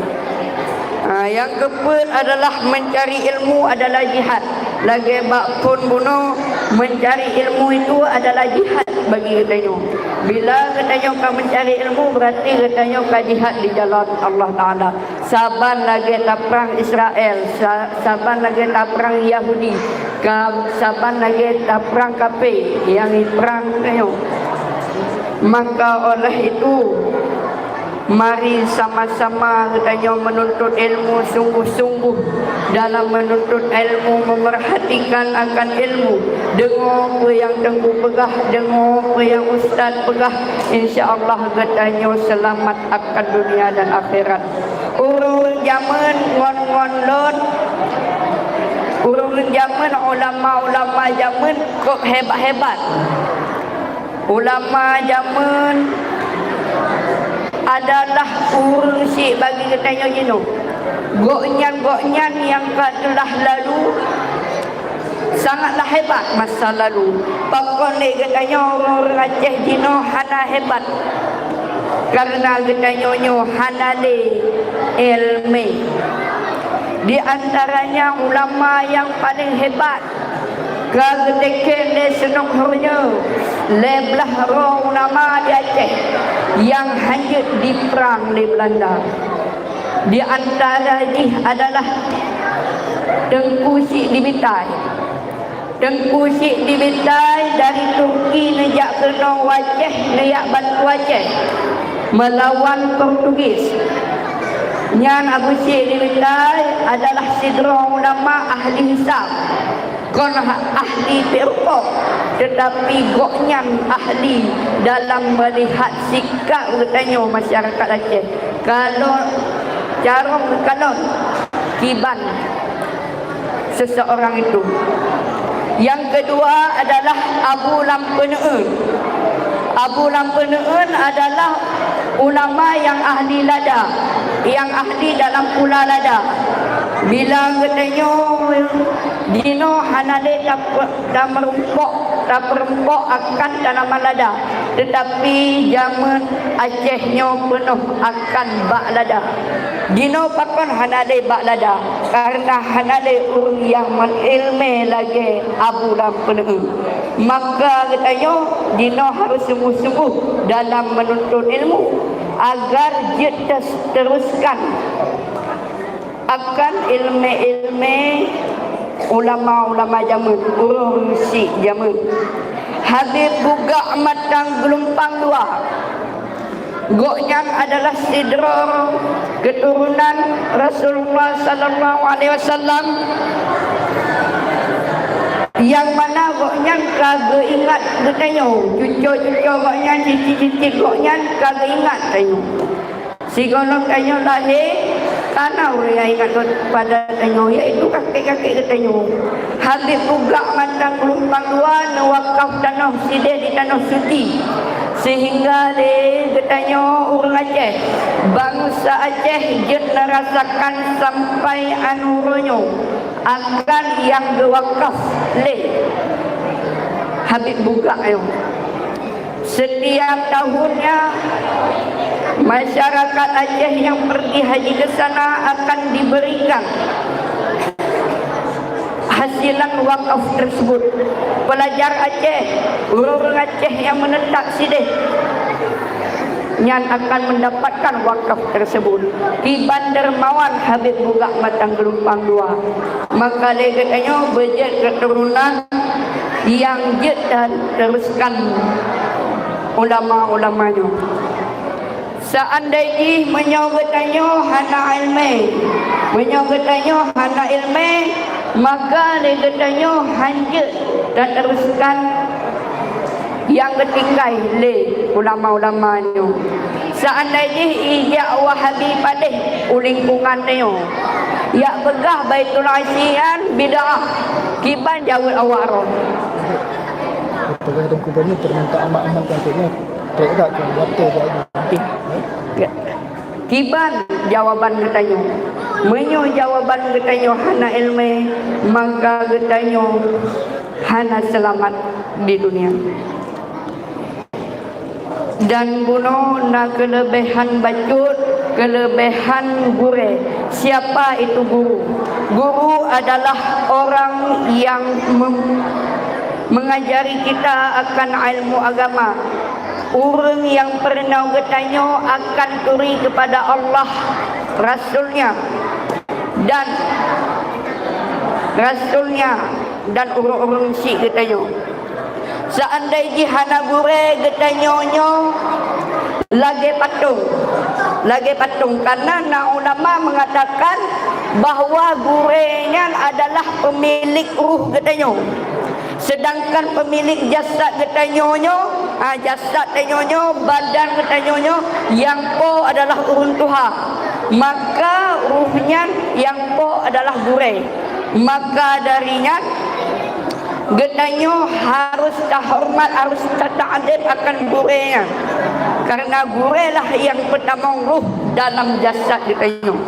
Ha, nyang keupeuet adalah meucari ilmu adalah jihad. Lagée bak phon bunoe, Mencari ilmu itu adalah jihad bagi geutanyoe. Bila geutanyoe ka mencari ilmu, berarti geutanyoe ka jihad di jalan Allah Taala. Saban lagée taprang Israel, sa-, saban lagée taprang Yahudi, ka-, saban lagée taprang kafé nyang jiprang geutanyoe. Maka oleh itu, mari sama-sama geutanyoe menuntut ilmu sungguh-sungguh. Dalam menuntut ilmu, memerhatikan akan ilmu, deungoe peue nyang teungku peugah, deungoe peue nyang ustaz peugah, insya Allah geutanyoe seulamat akan dunia dan akhirat. Ureuëng jameun ngon-ngon lôn, ureuëng jameun, ulama-ulama jameun kok hebat-hebat. Ulama jameun adalah ureuëng syiek bagi geutanyoe jinoe. Gobnyan-gobnyan nyang ka teulah lalu sangatlah hebat masa lalu. Pakon lé geutanyoe ureuëng Aceh jinoe hana hebat? Karena geutanyoe nyoe hana lé iéleumé. Di antaranya ulama nyang paleng hebat ka geuteken lé Snouck Hurgronje, lhée blaih droe ulama di Aceh nyang hanjeuet diprang lé Beulanda. Di antara jih adalah Teungku Syiek di Bitai. Teungku Syiek di Bitai dari Turki neujak keunoe u Aceh, neujak bantu Aceh meulawan Portugis. Nyan Abu Syiek di Bitai adalah sidroe ulama ahli hisab. Kon ha-, ahli piek rukok, teutapi gobnyan ahli dalam meulihat sikap geutanyoe masyarakat Aceh. Kalon, carông kalon kiban seseorang itu. Nyang keudua adalah Abu Lam Peuneu'eun. Abu Lam Peuneu'eun adalah ulama nyang ahli lada, nyang ahli dalam pula lada. Bila geutanyoe jinoe hana lé tape-, tameurumpok, tapeurumpok akan tanaman lada, teutapi jameun Aceh nyoe peunoh akan bak lada. Jinoe pakon hana lé bak lada? Karena hana lé ureuëng nyang meuiéleumé lagée Abu Lam Peuneu'eun. Maka geutanyoe jinoe harôh sungguh-sungguh dalam meununtut ilmu, agar jeuet tes-, teruskan akan iéleumé-iéleumé ulama-ulama jameun, ureuëng syiek jameun. Habib Bugak Matang Geulumpang Dua. Gobnyan adalah sidroe keuturonan Rasulullah sallallahu alaihi wasallam, nyang mana gobnyan ka geuingat geutanyoe, cucoe-cucoe gobnyan, cicit-cicit gobnyan ka geuingat tanyoe. Sigohlom tanyoe lahé, kana ureuëng nyang ingat keupada tanyoe, yaitu kakek-kakek geutanyoe. Habib Bugak Matang Geulumpang Dua neuwakaf tanoh sideh di Tanoh Suci, sehingga lé geutanyoe ureuëng Aceh, bansa Aceh jeuet neurasakan sampai aneuëk uroe nyoe akan nyang geuwakaf lé Habib Bugak nyoe. Setiap tahunnya, masyarakat Aceh yang pergi haji ke sana akan diberikan hasilan wakaf tersebut. Pelajar Aceh, ureuëng Aceh yang menetap sideh, nyan akan mendapatkan wakaf tersebut. Kiban dermawan Habib Bugak Matang Geulumpang Dua. Maka lé geutanyoe beujeuet keuturonan nyang jeuet dan teruskan ulama-ulama nyoe. Seandai jih meunyoe geutanyoe hana iéleumé, meunyoe geutanyoe hana iéleumé, maka lé geutanyoe hanjeuet tateruskan nyang geutinggai lé ulama-ulama nyoe. Seandai jih ijak Wahabi padeh u lingkungan nyoe, jak peugah Baitul Asi nyan bid'ah, kiban jaweueb awak droe? Peugah Teungku Banyu permintaan maaf nyan, Teungku, nyoe trok that keu watèe jadi. Kiban jawaban geutanyoe? Meunyoe jawaban geutanyoe hana iéleumé, maka geutanyoe hana seulamat di dunia. Dan bunoe na keuleubehan bacut, keuleubehan gurée. Siapa itu guru? Guru adalah orang yang mem-, mengajari kita akan ilmu agama. Ureuëng nyang peurunoe geutanyoe akan turi kepada Allah, Rasul-Nya, dan Rasul-Nya, dan ureuëng-ureuëng syiek geutanyoe. Seandai jih hana gurée, geutanyoe nyoe lagée patong. Lagée patong, karena na ulama mengatakan bahwa gurée nyan adalah pemilik ruh geutanyoe. Sedangkan pemilik jasad geutanyoe nyoe, ha, jasad tanyoe nyoe, badan geutanyoe nyoe, nyang po adalah ureuëng tuha. Maka ruh nyan nyang po adalah gurée. Maka dari nyan, geutanyoe harus tahoreumat, harus tatakzim akan gurée nyan. Karena gurée lah nyang peutamong ruh dalam jasad geutanyoe.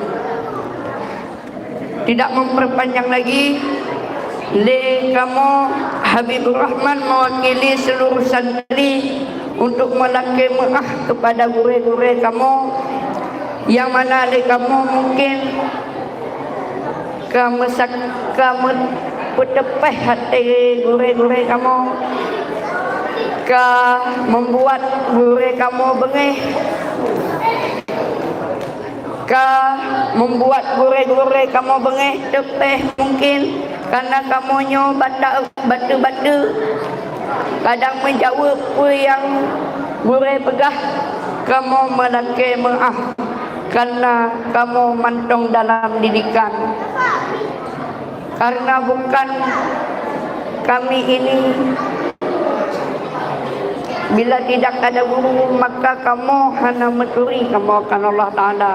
Tidak memperpanjang lagi, lé kamoe Habibur Rahman mewakili seluruh santri untuk melakée meu'ah kepada gurée-gurée kamoe, nyang mana lé kamoe mungkin ka meusak-, ka meupeuteupeh até gurée-gurée kamoe, ka membuat gurée kamoe beungéh, ka membuat gurée-gurée kamoe beungéh, teupeh mungkin, karena kamoe nyoe bata-, bateue-bateue, kadang meujaweueb peue nyang gurée peugah, kamoe meulakée meu'ah, karena kamoe mantong dalam didikan. Karena bukan kami ini, bila tidak ada guru, maka kamoe hana meuturi kamoe akan Allah Taala.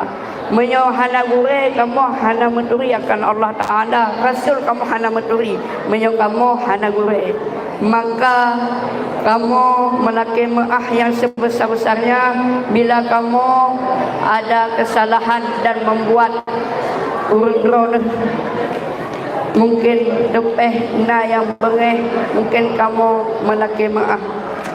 Meunyoe hana gurée, kamoe hana meuturi akan Allah Taala. Rasul kamoe hana meuturi, meunyoe kamoe hana gurée. Maka kamoe meulakée meu'ah nyang sebesar-besarnya bila kamoe ada kesalahan dan membuat ureuëng droeneuh mungkin teupeh na nyang beungéh, mungkin kamoe meulakée meu'ah.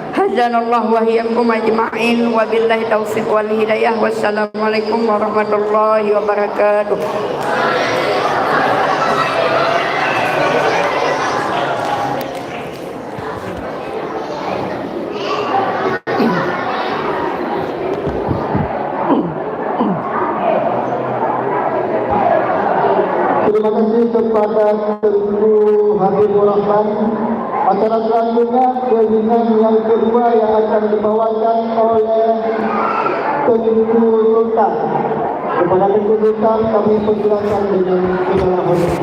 Hazanallahu wa iyyakum ajma'in, wabillahi taufiq wal hidayah. Wassalamualaikum warahmatullahi wabarakatuh. Terima kasih kepada Teungku Habibur Rahman. Acara selanjutnya, keuningan yang kedua yang akan dibawakan oleh Teungku Sultan. Kepada Teungku Sultan kami persilakan dengan segala hormat.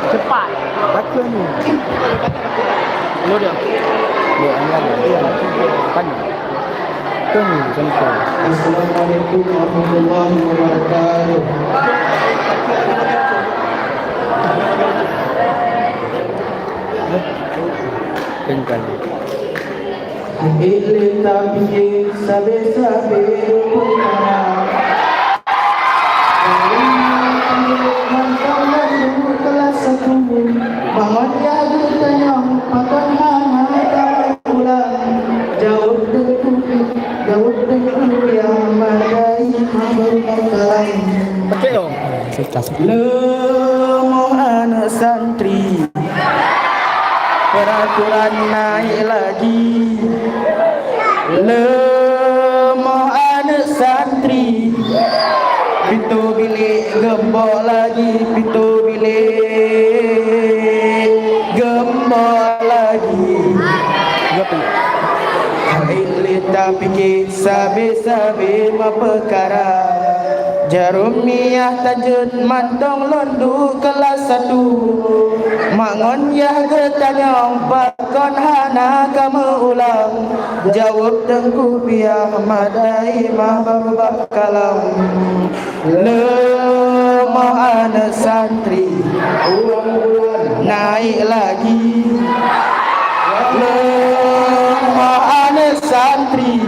Cepat. Baca ni. Lo dia. Dia, dia, dia. Tanya. Assalamualaikum warahmatullahi wabarakatuh. Tinggal. Ambil lé tapike sabe-sabe peukara. Mantong lam kelas satu, bangon ya geutanyong, pakon hana tameupulang. Jaweueb teungku, jaweueb teungku nyang meudai mabeuet kalam. Pakai dong. Leumoh aneuk santri, peraturan naik lagi. Leumoh aneuk santri, pintoe bilék geumbok lagi, pintoe bilék geumbok lagi. Hai lé tapike sabe-sabe meupeukara. Jaroe miyah tajeuet mantong lôn duek keulas satu. Mak ngon yah geutanyong pakon hana kameuulang. Jaweueb Teungku Piah Mat Daimah barubak kalam. Leumoh aneuk santri, uang bulan naik lagi. Leumoh aneuk santri,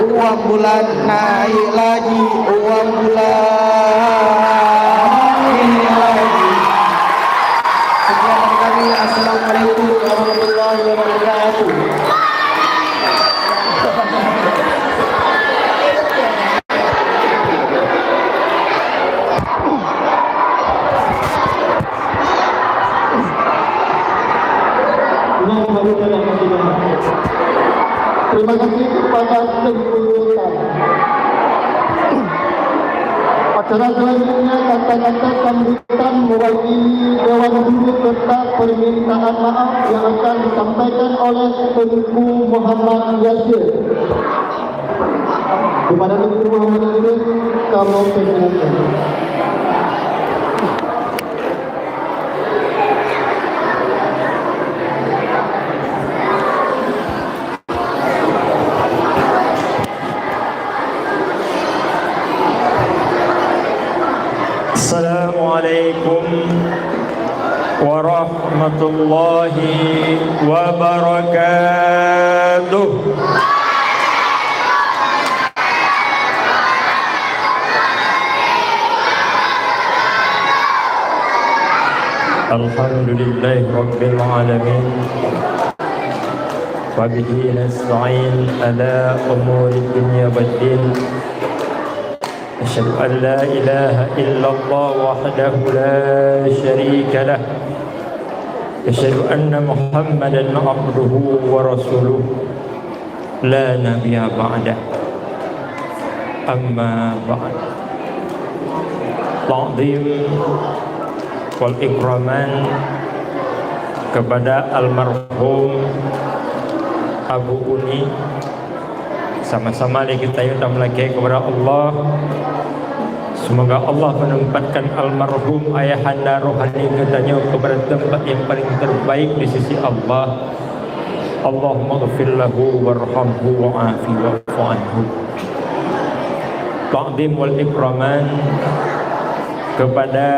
uang bulan naik lagi, uang bulan naik lagi. Sekian dari kami. Assalamualaikum warahmatullahi wabarakatuh. Terima kasih kepada Teungku Sultan. Acara selanjutnya, kata-kata sambutan mewakili Dewan Guru serta permintaan maaf yang akan disampaikan oleh Teungku Muhammad Yasir. Kepada Teungku Muhammad Yasir, kami persilakan. Assalamualaikum warahmatullahi wabarakatuh. Alhamdulillahirabbil alamin. Wa bihi nasta'in ala umuri dunya waddin. Asyhadu an la ilaha illallah wahdahu la syarika lah. Asyhadu anna Muhammadan abduhu wa rasuluh. La nabiyya ba'dah. Amma ba'd. Ta'zim wal ikraman kepada almarhum Abu Uni. Sama-sama lé geutanyoe tameulakée kepada Allah. Semoga Allah menempatkan almarhum ayahanda rohani geutanyoe kepada tempat yang paling terbaik di sisi Allah. Allahumma ghfir lahu warhamhu wa'afi wa'fu anhu. Ta'zim wal ikraman kepada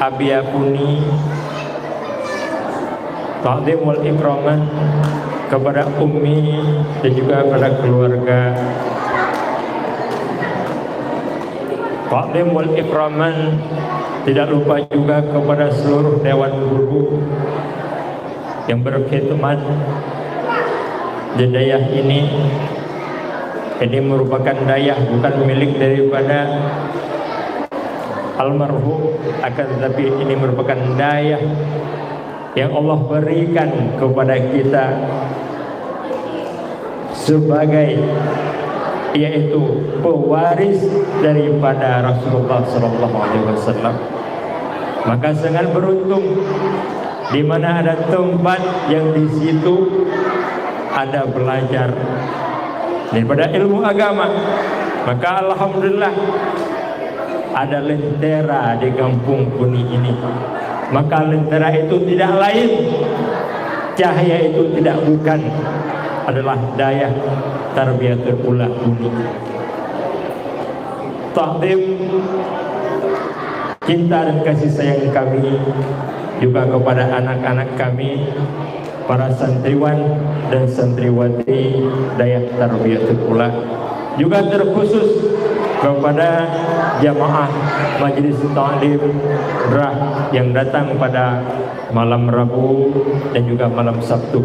Abi Apuni. Ta'zim wal ikraman kepada Ummi dan juga kepada keluarga. Ta'zim wal ikraman tidak lupa juga kepada seluruh dewan guru yang berkhidmat di dayah ini. Ini merupakan dayah bukan milik daripada almarhum, akan tetapi ini merupakan dayah yang Allah berikan kepada kita sebagai, yaitu pewaris daripada Rasulullah sallallahu alaihi wasallam. Maka sangat beruntung di mana ada tempat yang di situ ada belajar daripada ilmu agama. Maka alhamdulillah, ada lentera di kampung Puni ini. Maka lentera itu tidak lain, cahaya itu tidak bukan, adalah dayah Tarbiyatul Ula Puni. Takdim, cinta dan kasih sayang kami juga kepada anak-anak kami, para santriwan dan santriwati Dayah Tarbiyatul Ula, juga terkhusus kepada jamaah Majelis Taklim Drah yang datang pada malam Rabu dan juga malam Sabtu.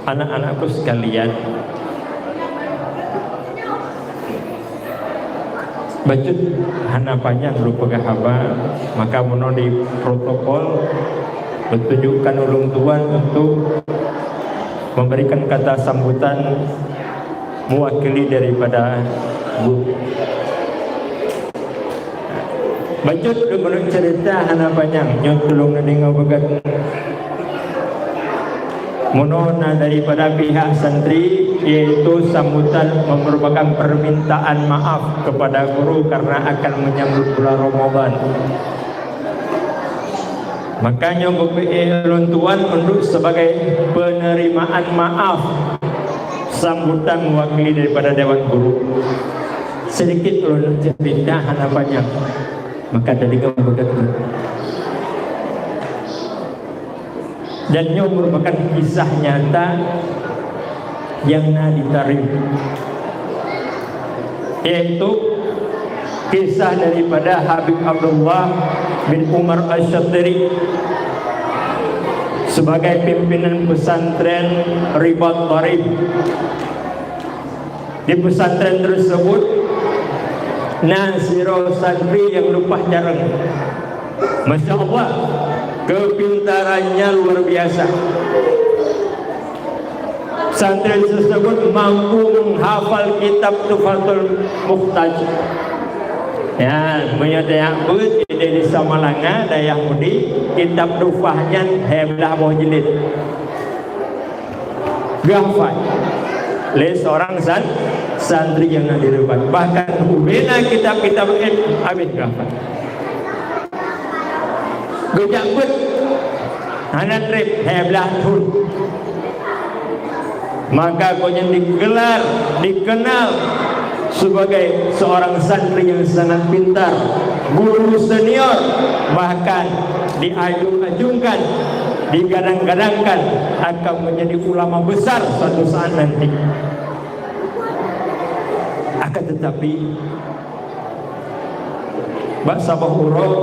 Anak-anakku sekalian, bacut hana panyang lôn peugah haba, maka meunoe di protokol, beutunjukkan ulôn tuan untuk memberikan kata sambutan mewakili daripada guru. Bacut lôn meunoe cerita hana panyang, nyoe tulông neudeungoe beugat. Meunoe na daripada pihak santri, yaitu sambutan merupakan permintaan maaf kepada guru karena akan menyambut bulan Ramadan. Makanya geupiôh lôn tuan untuk sebagai penerimaan maaf sambutan mewakili daripada Dewan Guru. Sedikit ulôn cerita hana panjang, maka tadi kan begitu. Dan nyoe merupakan kisah nyata yang na di tarikh, yaitu kisah daripada Habib Abdullah bin Umar Asy-Syatiri sebagai pimpinan pesantren Ribat Tarif. Di pesantren tersebut na sidroe santri yang leupah carông. Masya Allah, kepintarannya luar biasa. Santri tersebut mampu menghafal kitab Tuhfatul Muhtaj. Ya, meunyoe tajak beuet di Desa Malanga, dayah Mudi, kitab Tuhfah nyan lhèe blah boh jilid. Geuhafai lé seorang san-, santri nyang na di Ribat. Bahkan ubena kitab-kitab laén habéh geuhafai. Geujak beuet hana trép lhèe blah thôn. Maka gobnyan digelar, dikenal sebagai seorang santri yang sangat pintar, guru senior, bahkan diajung-ajungkan, digadang-gadangkan akan menjadi ulama besar suatu saat nanti. Akan tetapi, bak saboh uroe,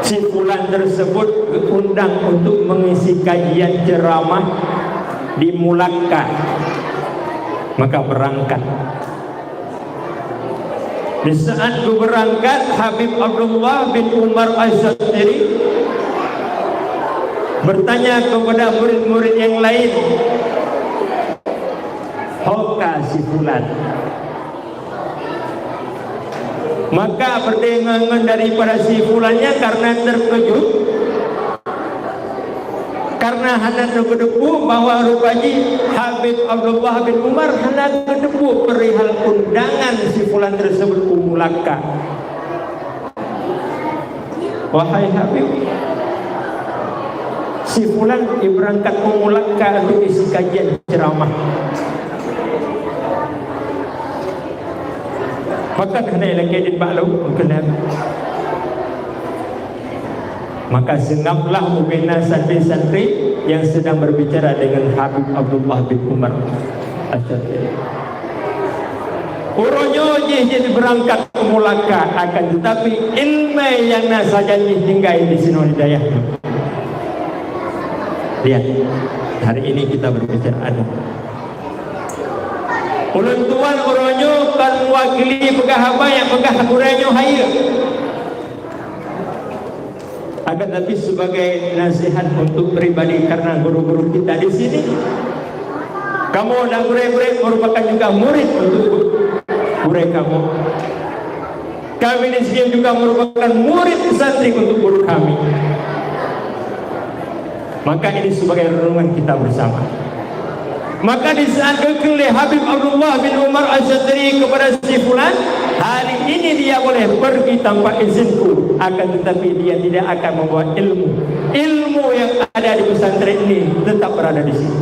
si fulan tersebut geuundang untuk mengisi kajian ceramah di Mulakka, maka berangkat. Di saat geubeurangkat, Habib Abdullah bin Umar Asy-Syatiri bertanya kepada murid-murid yang lain, "Ho ka si fulan?" Maka peudeungoe daripada si fulan nyan karena terkejut, karena hana geuteupeue bahwa rupa jih Habib Abdullah bin Umar hana geuteupeue perihal undangan si fulan tersebut u Mulakka. "Wahai Habib, si fulan jibeurangkat u Mulakka untuk isi kajian ceramah." Pakon hana ilakée jeuet bak lôn, meukeunong. Maka seungablah ubena santri-santri yang sedang berbicara dengan Habib Abdullah bin Umar Asy-Syatiri. Uroe nyoe jih jeuet beurangkat u Mulakka, akan tetapi ileumèe nyang na sajan jih tinggai disinoe di dayah nyoe. Lihat, hari ini kita berbicara adab. Ulôn tuan uroe nyoe kon meuwakili peugah haba nyang peugah gurèe nyoe hayeue. Akan tapi sebagai nasihat untuk pribadi karena guru-guru kita di sini, kamoe dan gurèe-gurèe merupakan juga murid untuk gurèe kamoe. Kami di sini juga merupakan murid santri untuk guru kami. Maka ini sebagai renungan kita bersama. Maka di saat geukheun lé Habib Abdullah bin Umar Asy-Syatiri kepada si fulan, "Hari ini dia boleh pergi tanpa izinku, akan tetapi dia tidak akan membawa ilmu. Ilmu yang ada di pesantren ini tetap berada di sini."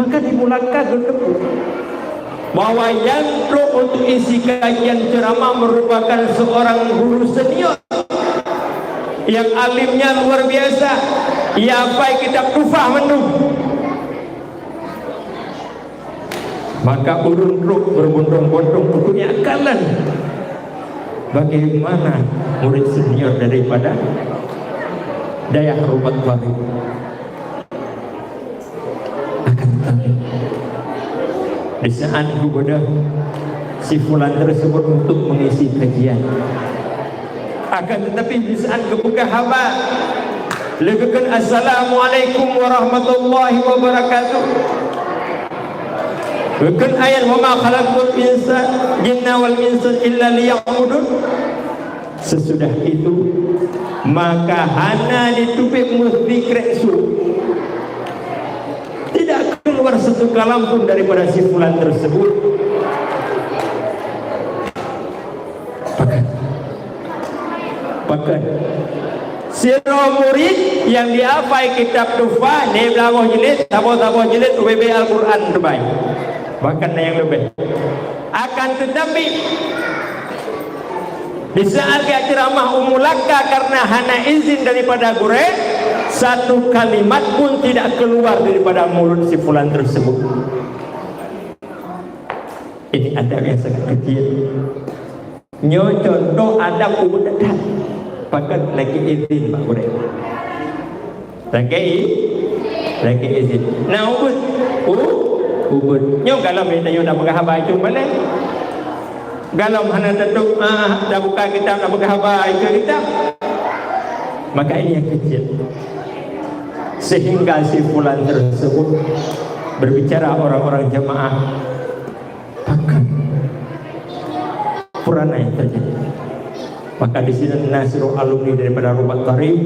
Maka di Mulakka geuteupeue bahwa nyang trok untuk isi kajian ceramah merupakan seorang guru senior yang alimnya luar biasa, ia hafai kitab Tuhfah mandum. Maka ureuëng trok berbondong-bondong untuk nyak kalon bagaimana murid senior daripada dayah Rubat Baru. Akan tetapi, di saat geubeudôh si fulan tersebut untuk mengisi kajian, akan tetapi di saat geupeugah haba, lé geukheun, "Assalamualaikum warahmatullahi wabarakatuh." Geukheun ayat, "Wa ma khalaqtul insa-, jinna wal insa illa liya'budun." Sesudah itu, maka hana jiteubiet meusikrek su. Tidak keluar satu kalam pun daripada si fulan tersebut. Pakon? Pakon? Sidroe murit nyang jihafai kitab Tuhfah, nibak lagoe jilid, saboh-saboh jilid, ubé-bé Al-Quran teumai. Bahkan na nyang leubeh. Akan tetapi, di saat geujak ceuramah u mulaka karena hana izin daripada gurée, satu kalimat pun tidak keluar daripada mulut si fulan tersebut. Ini adab yang sangat kecil. Nyoe contoh adab ubit that. Pakon? Lakée izin bak gurée. Lakée i-, lakée izin. Na ubit. U-, ubit. Nyoe galom tanyoe tapeugah haba itu balée. Galom hana tatôb, ah, tabuka kitab, tapeugah haba itu kitab. Maka ini yang kecil. Sehingga si fulan tersebut berbicara orang-orang jamaah, pakon? Peue na nyang teujadi? Maka di sinan na sidroe alumni daripada Rubat Tarif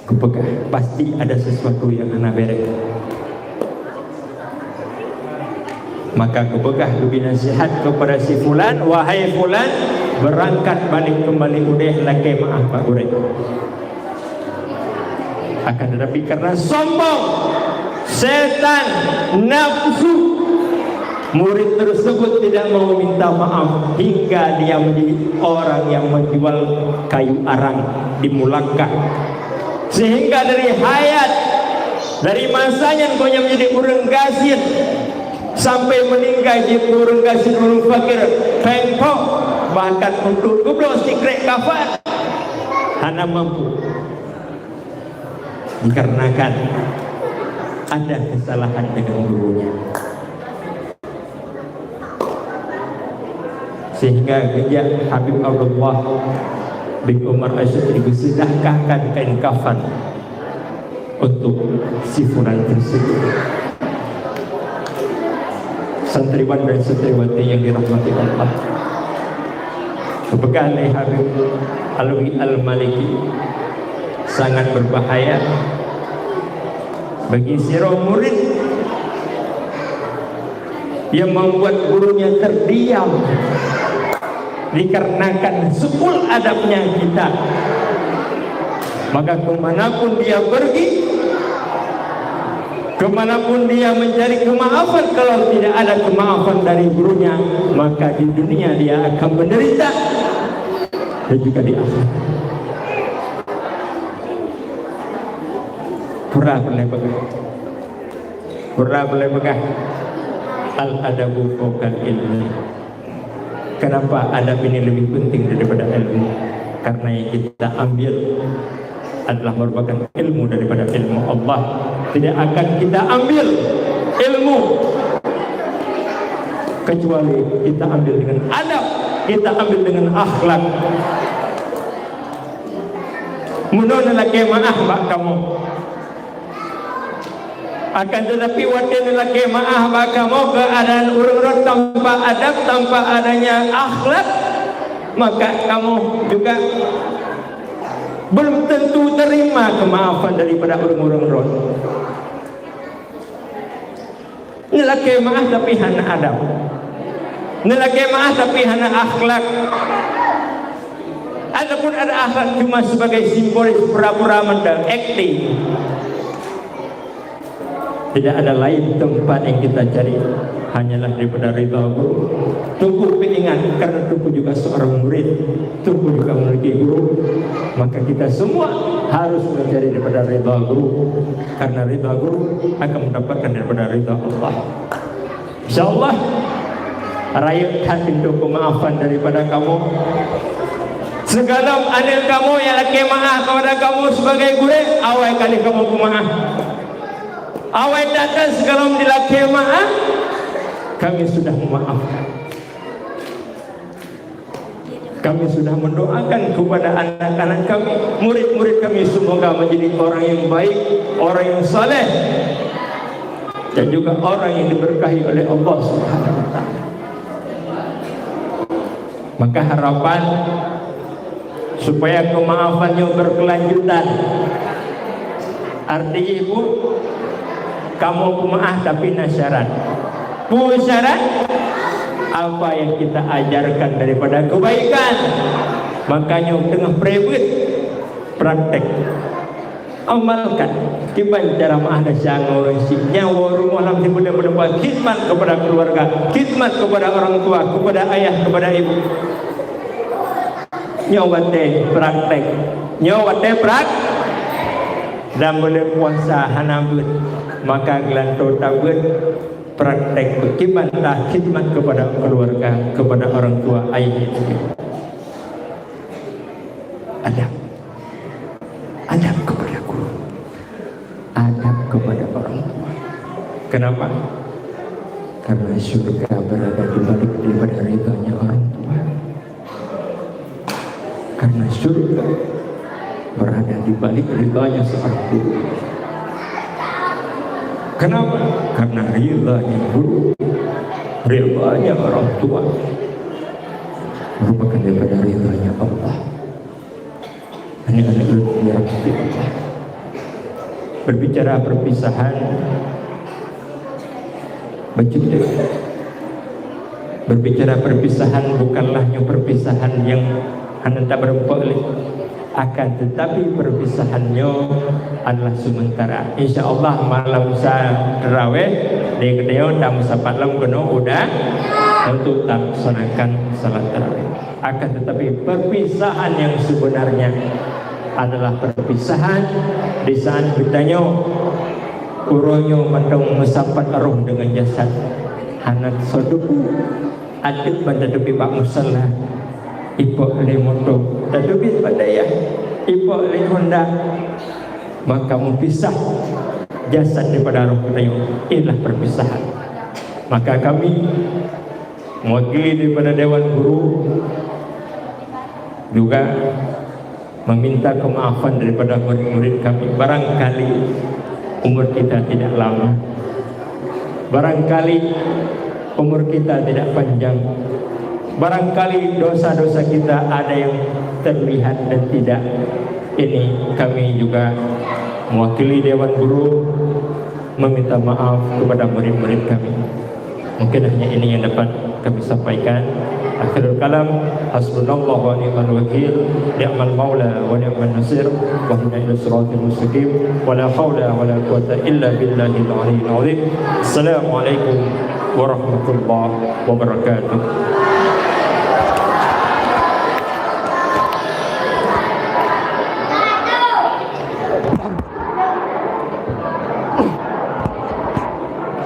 geupeugah, pasti ada sesuatu nyang hana beres. Maka geupeugah, geubri nasihat kepada si fulan, "Wahai fulan, beurangkat balik keumbali udeh, lakée meu'ah bak gurée." Akan tetapi karena sombong, setan, nafsu, murid tersebut tidak mau minta maaf hingga dia menjadi orang yang menjual kayu arang di mulaka. Sehingga dari hayat, dari masa nyan gobnyan menjadi ureuëng gasien, sampai meninggai jeuet ureuëng gasien, ureuëng fakir, péng poh, bahkan untuk geubloe sikrek kafan hana mampu. Dikarenakan ada kesalahan dengan gurunya. Sehingga geujak Habib Abdullah bin Umar Asy'ari geuseudakahkan kain kafan untuk si fulan tersebut. Santriwan dan santriwati yang dirahmati Allah, geupeugah lé Habib Alwi Al-Maliki, sangat berbahaya bagi sidroe murid yang membuat gurunya terdiam dikarenakan su'ul adabnya kita. Maka kemanapun dia pergi, kemanapun dia mencari kemaafan, kalau tidak ada kemaafan dari gurunya, maka di dunia dia akan menderita dan juga di akhirat. Peue peureulée peugah? Peue peureulée peugah? Al-adabu fauqal ilmi. Kenapa adab ini lebih penting daripada ilmu? Karena yang kita ambil adalah merupakan ilmu daripada ilmu Allah. Tidak akan kita ambil ilmu kecuali kita ambil dengan adab, kita ambil dengan akhlak. Meunoe neulakée meu'ah bak kamoe. Akan tetapi watée neulakée meu'ah bak kamoe keuadaan ureuëng rot tanpa adab, tanpa adanya akhlak, maka kamoe juga belum tentu terima kemaafan daripada ureuëng-ureuëng rot. Neulakée meu'ah tapi hana adab. Neulakée meu'ah tapi hana akhlak. Ataupun ada akhlak cuma sebagai simbolis, pura-pura mantong, akting. Tidak ada lain tempat yang kita cari, hanyalah daripada ridha guru. Teungku peuingat, karena Teungku juga seorang murid, Teungku juga memiliki guru, maka kita semua harus mencari daripada ridha guru, karena ridha guru akan mendapatkan daripada ridha Allah. Insya Allah, rayeuk that pintoe keumaafan daripada kamoe. Sigohlom aneuk kamoe nyang lakée meu'ah kepada kamoe sebagai gurée, awai ka lheueh kamoe peumaaf. Awai that-that sigohlom jilakée meu'ah, kami sudah memaafkan. Kami sudah mendoakan kepada anak-anak kami, murid-murid kami, semoga menjadi orang yang baik, orang yang saleh, dan juga orang yang diberkahi oleh Allah Subhanahu wa Ta'ala. Maka harapan supaya keumaafan nyoe berkelanjutan. Arti jih, Bu, kamoe peumaáh tapi na syarat. Peue syarat? Apa yang kita ajarkan daripada kebaikan. Maka nyoe teungoh private praktek. Amalkan. Kiban cara meu'ah desya ngon ureueng syiek. Nyawa rumoh lam sibuleuen meuleumpat khidmat kepada keluarga, khidmat kepada orang tua, kepada ayah, kepada ibu. Nyoe watèe praktek. Nyoe watèe prak-, dan buleuen puasa hana beuet, maka geulantoe tabeuet praktek beukiban ta khidmat kepada keluarga, kepada orang tua, ayah ibu. Adab. Adab kepada guru. Adab kepada orang tua. Kenapa? Karena syurga berada di balik daripada ridhanya orang tua. Karena syurga berada di balik ridhanya seorang guru. Kenapa? Karena ridhanya guru, ridhanya orang tua merupakan daripada ridhanya Allah. Aneuk-aneuk lôn dirahmati Allah. Berbicara perpisahan, bacut deh. Berbicara perpisahan bukanlah nyoe perpisahan nyang hana tabeureumpok lé. Akan tetapi perpisahan nyoe adalah sementara. Insya Allah malam sa tarawih di keudroe tameusapat lom keunoe udah untuk talaksanakan salat tarawih. Akan tetapi perpisahan yang sebenarnya adalah perpisahan di saat geutanyoe uroe nyoe mantong meusapat roh deungon jasad. Hana soe teupeu, ateueh ban tateubiet bak musala, ipok lé moto, tateubiet bak dayah, ipok lé honda, maka meupisah jasad daripada roh geutanyoe. Inilah perpisahan. Maka kami mewakili daripada Dewan Guru juga meminta kemaafan daripada murid-murid kami. Barangkali umur kita tidak lama. Barangkali umur kita tidak panjang. Barangkali dosa-dosa kita ada yang terlihat dan tidak. Ini kami juga mewakili Dewan Guru meminta maaf kepada murid-murid kami. Mungkin hanya ini yang dapat kami sampaikan. Akhirul kalam, hasbunallah wa ni'mal wakil, ni'mal maula wa ni'man nasir, wahdina ila siratal mustaqim, wa la haula wa la quwwata illa billahil aliyyil azim. Assalamualaikum warahmatullahi wabarakatuh.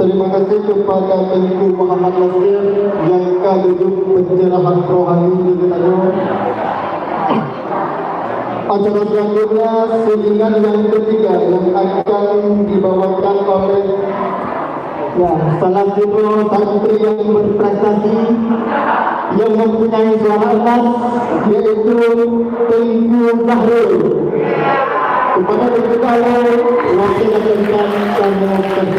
Terima kasih kepada Teungku Muhammad Nasir yang ka geujok pencerahan rohani di kita. Acara selanjutnya, sulingan yang ketiga yang akan dibawakan oleh, ya, salah satu santri yang berprestasi, yang mempunyai suara emas, yaitu Teungku Zahrul. Kepada Teungku Zahrul, wakil akan kami persilakan.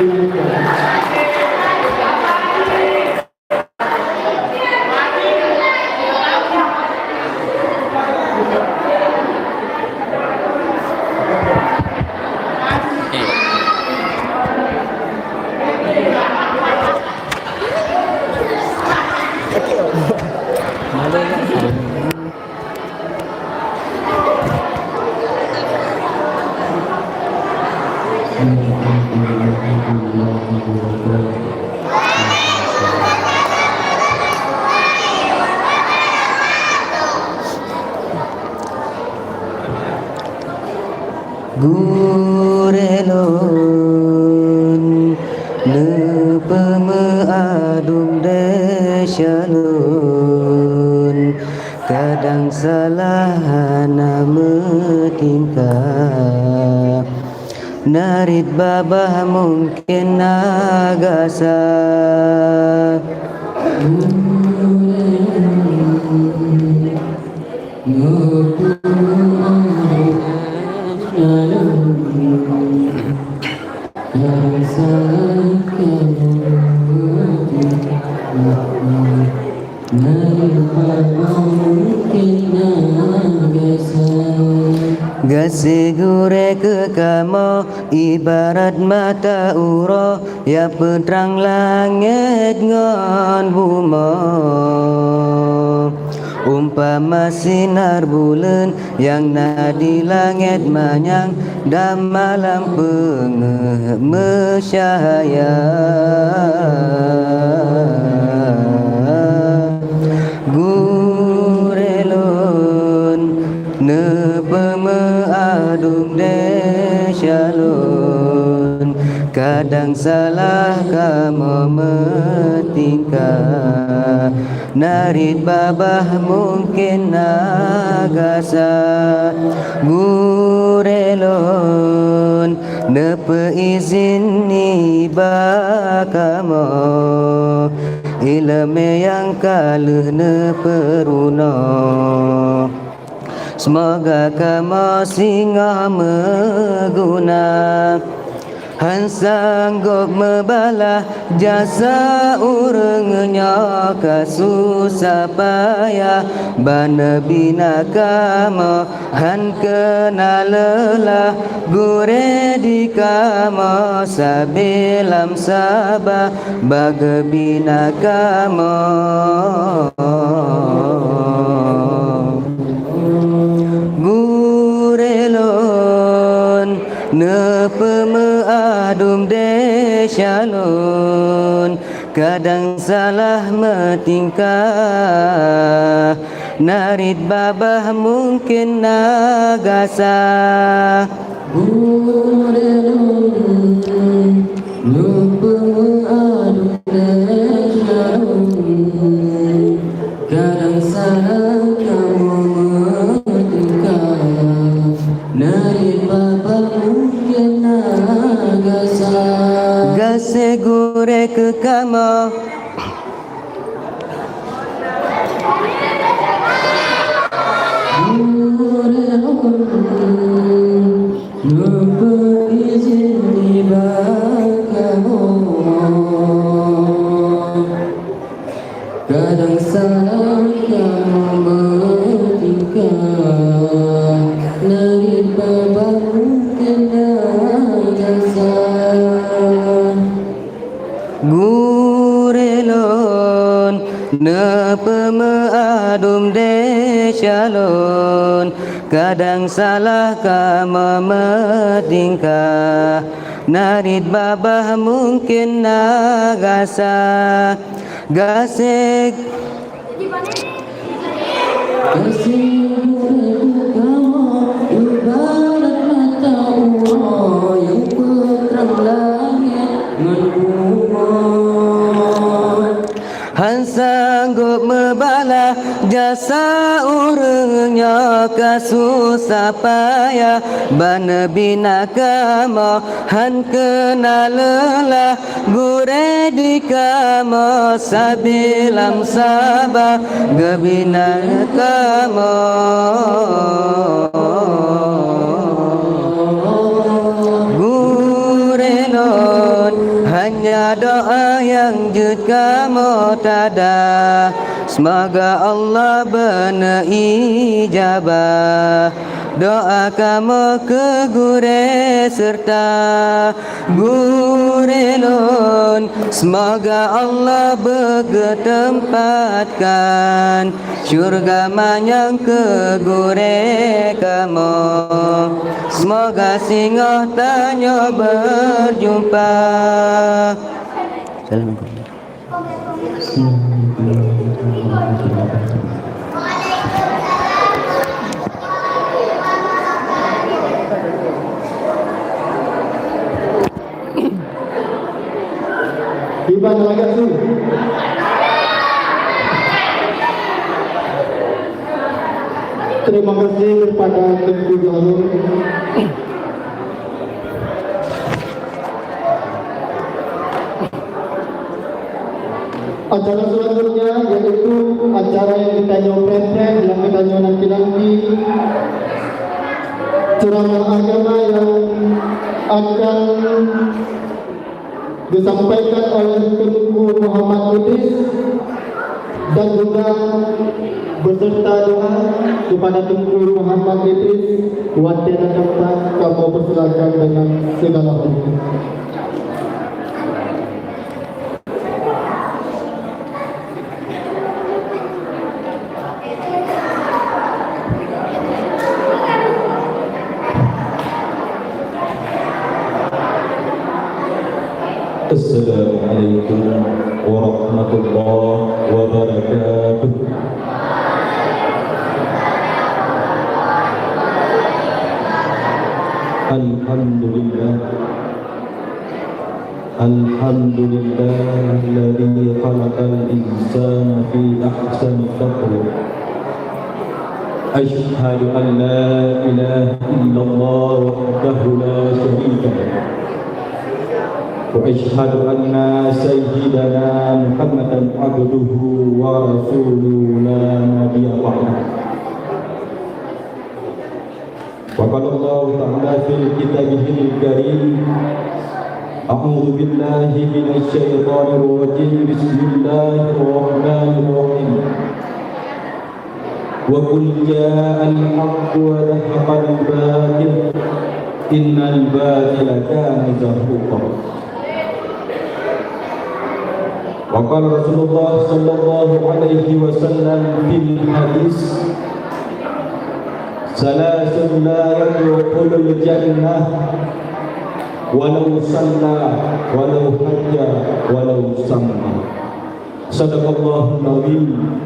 Gurée lôn, neupeumeuadong desya lôn, kadang salah hana meutingkah. Narit babah mungken na gasa. Gaséh gurée keu kamoe ibarat mata uroe nyang peutrang langét ngon bumoe. Umpama sinar buleuen nyang na di langét manyang dan malam peungeuh meucahya. Gurée lôn, neupeumeuadum desya lôn, kadang salah kamoe meutingkah. Na rot babah mungken na gasa. Gurée lôn, neupeuizin nibak kamoe iéleumé nyang ka lheueh neupeurunoe. Seumoga kamoe singoh meuguna. Hán sanggob meubalah jasa ureuëng nyoe ka susah payah, ban neubina kamoe hán keuna leulah. Gurée di kamoe sabe lam saba, bak geubina kamoe. Gurée lôn, neupeumeuadum desya lôn, kadang salah meutingkah. Na rot babah mungken na gasa. Gurée lôn, neupeumeuadum desya lôn, kadang salah kamoe meutingkah. Na rot babah mungken na gasa. Gaséh gurée keu kamoe. Neupeuizin nibak kamoe, kadang salah kamoe meutingkah, na rot babah mungken na gasa. Gurée lôn, neupeumeuadum desya lôn, kadang salah kamoe meutingkah. Na rot babah mungken na gasa. Gaséh Gaséh gurée keu kamoe ibarat mata uroe nyang peutrang langét ngon bumoe. Hán sanggob meubalah jasa ureuëng nyoe ka susah payah, ban neubina kamoe hán keuna leulah. Gurée di kamoe sabe lam saba, geubina kamoe. Gurée lôn, hanya doá nyang jeuet kamoe tada. Seumoga Allah beuneu ijabah doá kamoe keu gurée seureuta gurée lôn. Seumoga Allah beugeuteumpatkan syeuruga manyang keu gurée kamoe. Seumoga singoh tanyoe beujumpa. Assalamualaikum. Iban lagak tu. Terima kasih kepada Teungku Guru. Acara selanjutnya yaitu acara nyang geutanyoe preh-preh, nyang geutanyoe nanti-nanti. Ceramah agama yang akan disampaikan oleh Teungku Muhammad Idris. Dan juga beserta doa kepada Teungku Muhammad Idris, watèe na daftar, kamoe persilakan dengan segala hormat. Assalamualaikum warahmatullahi wabarakatuh. Alhamdulillah. Alhamdulillahilladzi khalaqal insana fi ahsani taqwim. Asyhadu an la ilaha illallah wahdahu la syarika lah. Wa asyhadu anna sayyidana Muhammadan abduhu wa rasuluhu la nabiyya ba'dah. Wa qala Allahu ta'ala fi kitabihil karim, a'udzu billahi minasy syaithanir rajim. Bismillahirrahmanirrahim. Wa qul ja'al haqqu wa zahaqal batil, innal batila kana zahuqa. Wa qala Rasulullah sallallahu alaihi wasallam fil hadis, "Salasun la yadkhulul jannah walau shalla, walau hajja, walau sama." Sadaqallahul azim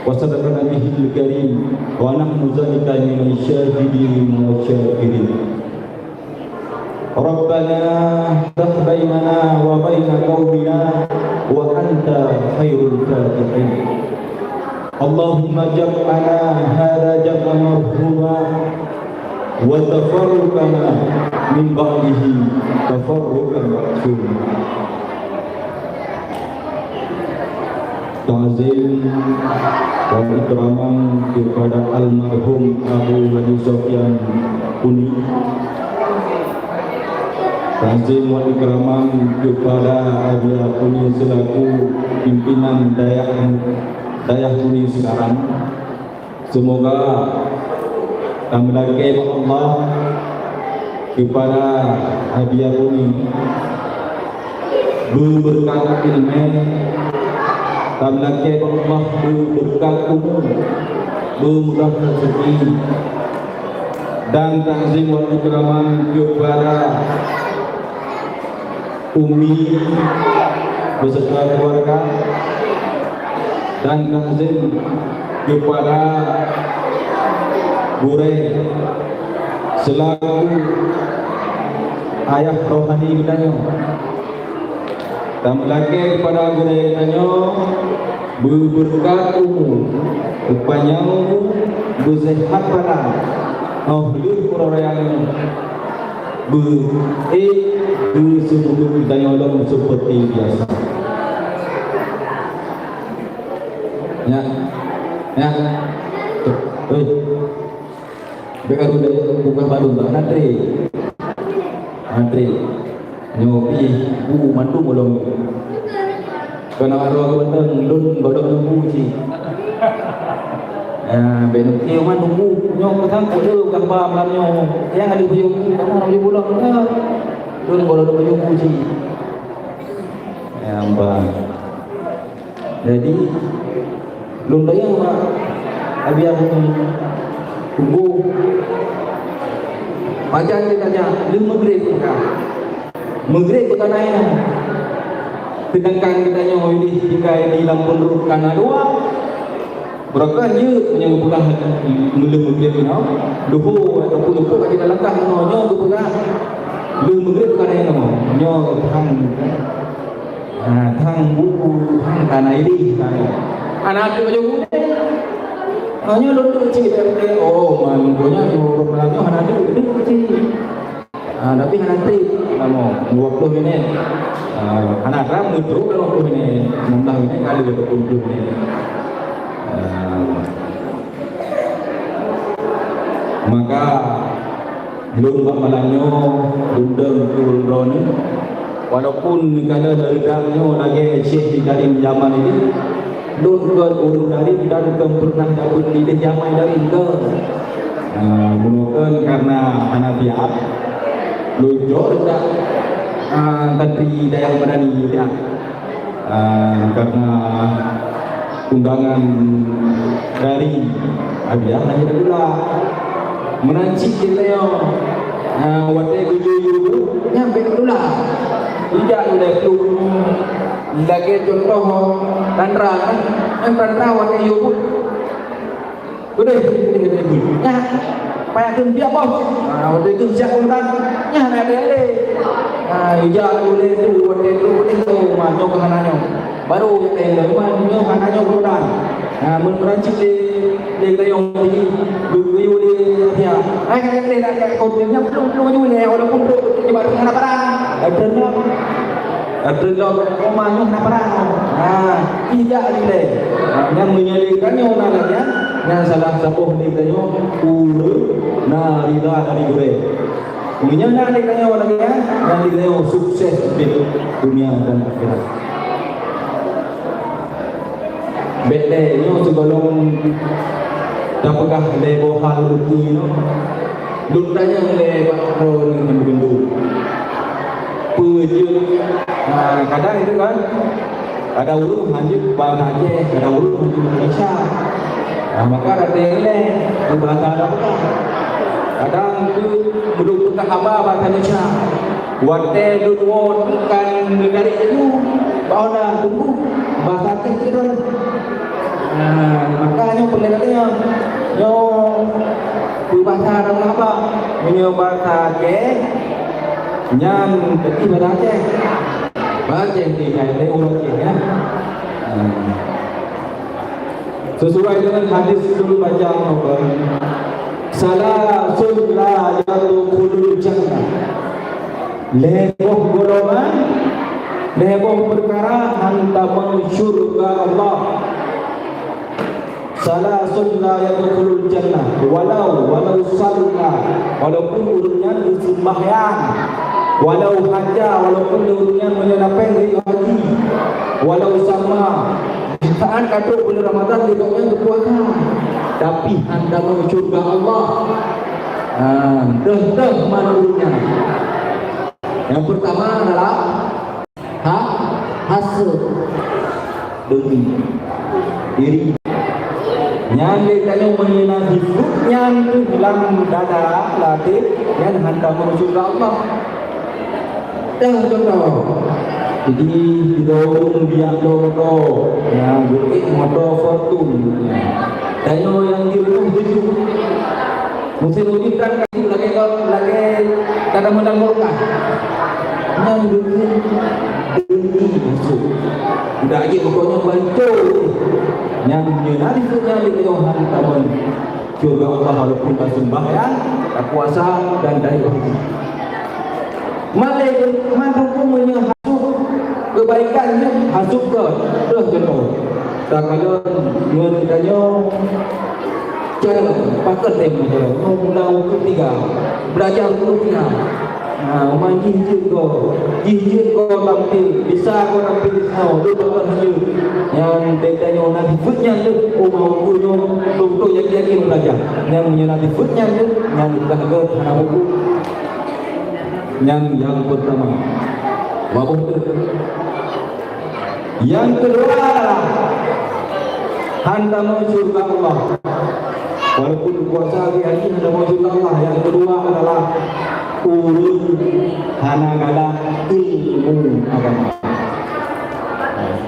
wa sadaqa nabiyuhul karim wa nahnu dzalika minasy syahidin wa syakirin. Rabbana iftah bainana wa baina qaumina wa anta khairul fatihin. Allahumma jam'ana hadza jam'an marhuma wa tafarruqana min ba'dihi tafarruqan ma'suma. Ta'zim wal ikraman kepada almarhum Abu Haji Sofyan Kuni. Ta'zim wal ikraman kepada Abi Kuni selaku pimpinan dayah, dayah Kuni sekarang. Seumoga tameulakée bak Allah keupada Abi Kuni beubeureukat ileumé, tameulakée bak Allah beubeureukat umu, beumudah raseuki, dan ta'zim wal ikraman keupada Umi beserta keluarga, dan ta'zim kepada gurée selaku ayah rohani geutanyoe. Tameulakée kepada gurée geutanyoe beubeureukat umu, beupanyang umu, beuseuhat badan, óh lheueh uroe raya nyoe. Beu-, ék beuseumeubeuet geutanyoe lom seperti biasa. Nyak, nyak. Hei. Bék karu deh, bukan baru tak antri. Antri. Nyoe pih bu mandum ulôn. Kena roh kebetulan lôn baru nunggu cit. Ah, bék nunggu, eh, man nunggu. Nyoe pesan kuda gambar malam nyoe. Yang ada baju, kamu orang baju bulan ke? Lôn baru ada baju cit. Ya, ampun. Jadi, lôn tanyong bak Abi Abu nyoe, "Teungku, pajan geutanyoe lheueh meugreb ka?" Meugreb bukan laén. Sedangkan geutanyoe idéh tinggai di lampôn rot ka na dua. Beureukat jeuet nyang geupeugah meuleueng meugreb nyoe, duhô ataupun eupôt ka jeuet lam langkah nyoe, nyoe geupeugah lheueh meugreb bukan laén nyoe. Nyoe thang, ha, thang bu, thang ka na idéh, thang. Hana trép baju bu. Ha, nyoe lôn duek cit, oh, man, gobnyan nyoe ureueng nyoe hana trép, trép cit. Ah, tapi hana trép, lama, dua puluh minit. Ah, hana ram, meutrok dua puluh minit, enam belas minit kali dua puluh minit. Ah. Maka, lôn bak malam nyoe, lôn dong keu droeneuh, walaupun neukalon reudak nyoe lagèe Syekh Ibrahim Jamal ini, Lôn kon ureuëng dari dan kon pernah dapeuet lideh jamai dari kon. Ah, bunoe kon karena hana siap, lôn jok dak, ah, santri Dayang Madani dak. Ah, karena undangan dari Abiah hanya dula. Meunan cit geutanyoe, ah, watée geuyue-yue buet, nyan bék dula. Tidak udah tu lagée contoh Tanra kan. Kan Tanra watée yue buet. Udeh, udeh, udeh, udeh. Nah, payah keu biak boh. Ah, watée tu siap urang. Nyan ada lé. Ah, ija ulée tu, watée tu, udeh tu, ma nyoe keuhana nyoe. Baru ya tengok, ma nyoe hana nyoe urang. Ah, mun meunan cit lé, lé gayong di, geuyue di dia. Ai, kan lé nak cakap kau tu, nyang belum, belum, belum, walaupun tu, tu, tu, tu, hana barang. Ada lom. Ada lom, rumah nyoe hana barang. Ah, tidak lé. Ah, nyang menyalahkan nyoe na lagée nyan, nyan salah saboh lé gayong, ureuëng na rida dari gurée. Meunyoe na lé gayong lagée nyan, nyan lé gayong sukses di dunia dan akhirat. Bék lé nyoe sigohlom tapeugah lé boh hal ukeue nyoe. Lôn tanyong lé bak droeneuh nyang beutôi. Peue jeuet, ha, kadang itu kan, kadang ureuëng hanjeuet bahasa Aceh, kadang ureuëng hanjeuet Malaysia. Ha, maka rata lé bahasa Arab kan. Kadang tu meudong peugah haba bahasa Indonesia. Watée lôn woe kan neugaréh laju, bak ona tunggu, bahasa Aceh keudroe. Nah, maka nyoe peureulée lagée nyoe. Nyoe peubahasa dalam haba. Meunyoe bahasa Aceh, nyan teuki bahasa Aceh. Bahasa Aceh di hai lé ureuëng Aceh, ya. Hmm. Sesuai dengan hadis itu baca apa? Salasun la yadkhulul jannah. Lhée boh golongan, lhée boh peukara han tamong syurga Allah. Salasun la yadkhulul jannah, walau, walau shalla, walaupun ureuëng nyan geuseumbahyang, walau hajja, walaupun ureuëng nyan meunyoe na péng geuyue haji, walau sama, saát ka trok buleuen Ramadhan lé gobnyan geupuasa, tapi han tamong syurga Allah. Ha, deuh-deuh man ureuëng nyan. Nyang peurtama adalah ha-, hasad, dengki, iri. Nyan lé tanyoe meunyoe na sifeuet nyan teuh lam dada, lam até, nyan han tamong syurga Allah. Teuh contoh. Jadi, sidroe ureuëng biak droe-droe, nyang geuék moto Fortuner. Tanyoe nyang di rumoh tujoh. Meusén ujeuen kan lagée, lagée tanaman kulkas. Nyan deukeue, deukeue masuk. Udah aja pokoknya bantu. Nyan nyan hari tu nyan di Yohan taman. Syurga Allah walaupun tak sembahyang, tak puasa dan tak haji. Malée mandum meunyoe hasut kebaikan nyan hasut ke, terus jatuh. Takalon ngon tanyoe cara pakat deh motor. Mula untuk tiga, belajar untuk tiga. Ha, umat jih jeuet ko, jih jeuet ko tampil, bisa ko tampil di sana, lu pakat hanyut. Yang tanyoe na sifeuet nyan tu, umat uku nyoe, untuk yakin-yakin belajar. Yang meunyoe na sifeuet nyan tu, nyan dah ke hana buku. Nyan nyang pertama. Bagus tu. Nyang keudua adalah han tamong syurga Allah. Walaupun puasa hari-hari han tamong syurga Allah. Nyang keudua adalah ureuëng hana galak ilmu agama.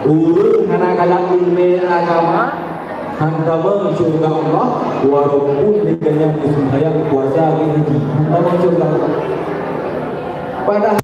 Ureuëng hana galak ilmu agama, han tamong syurga Allah, walaupun dia yang bersembahyang, puasa, haji, han tamong syurga Allah. Padahal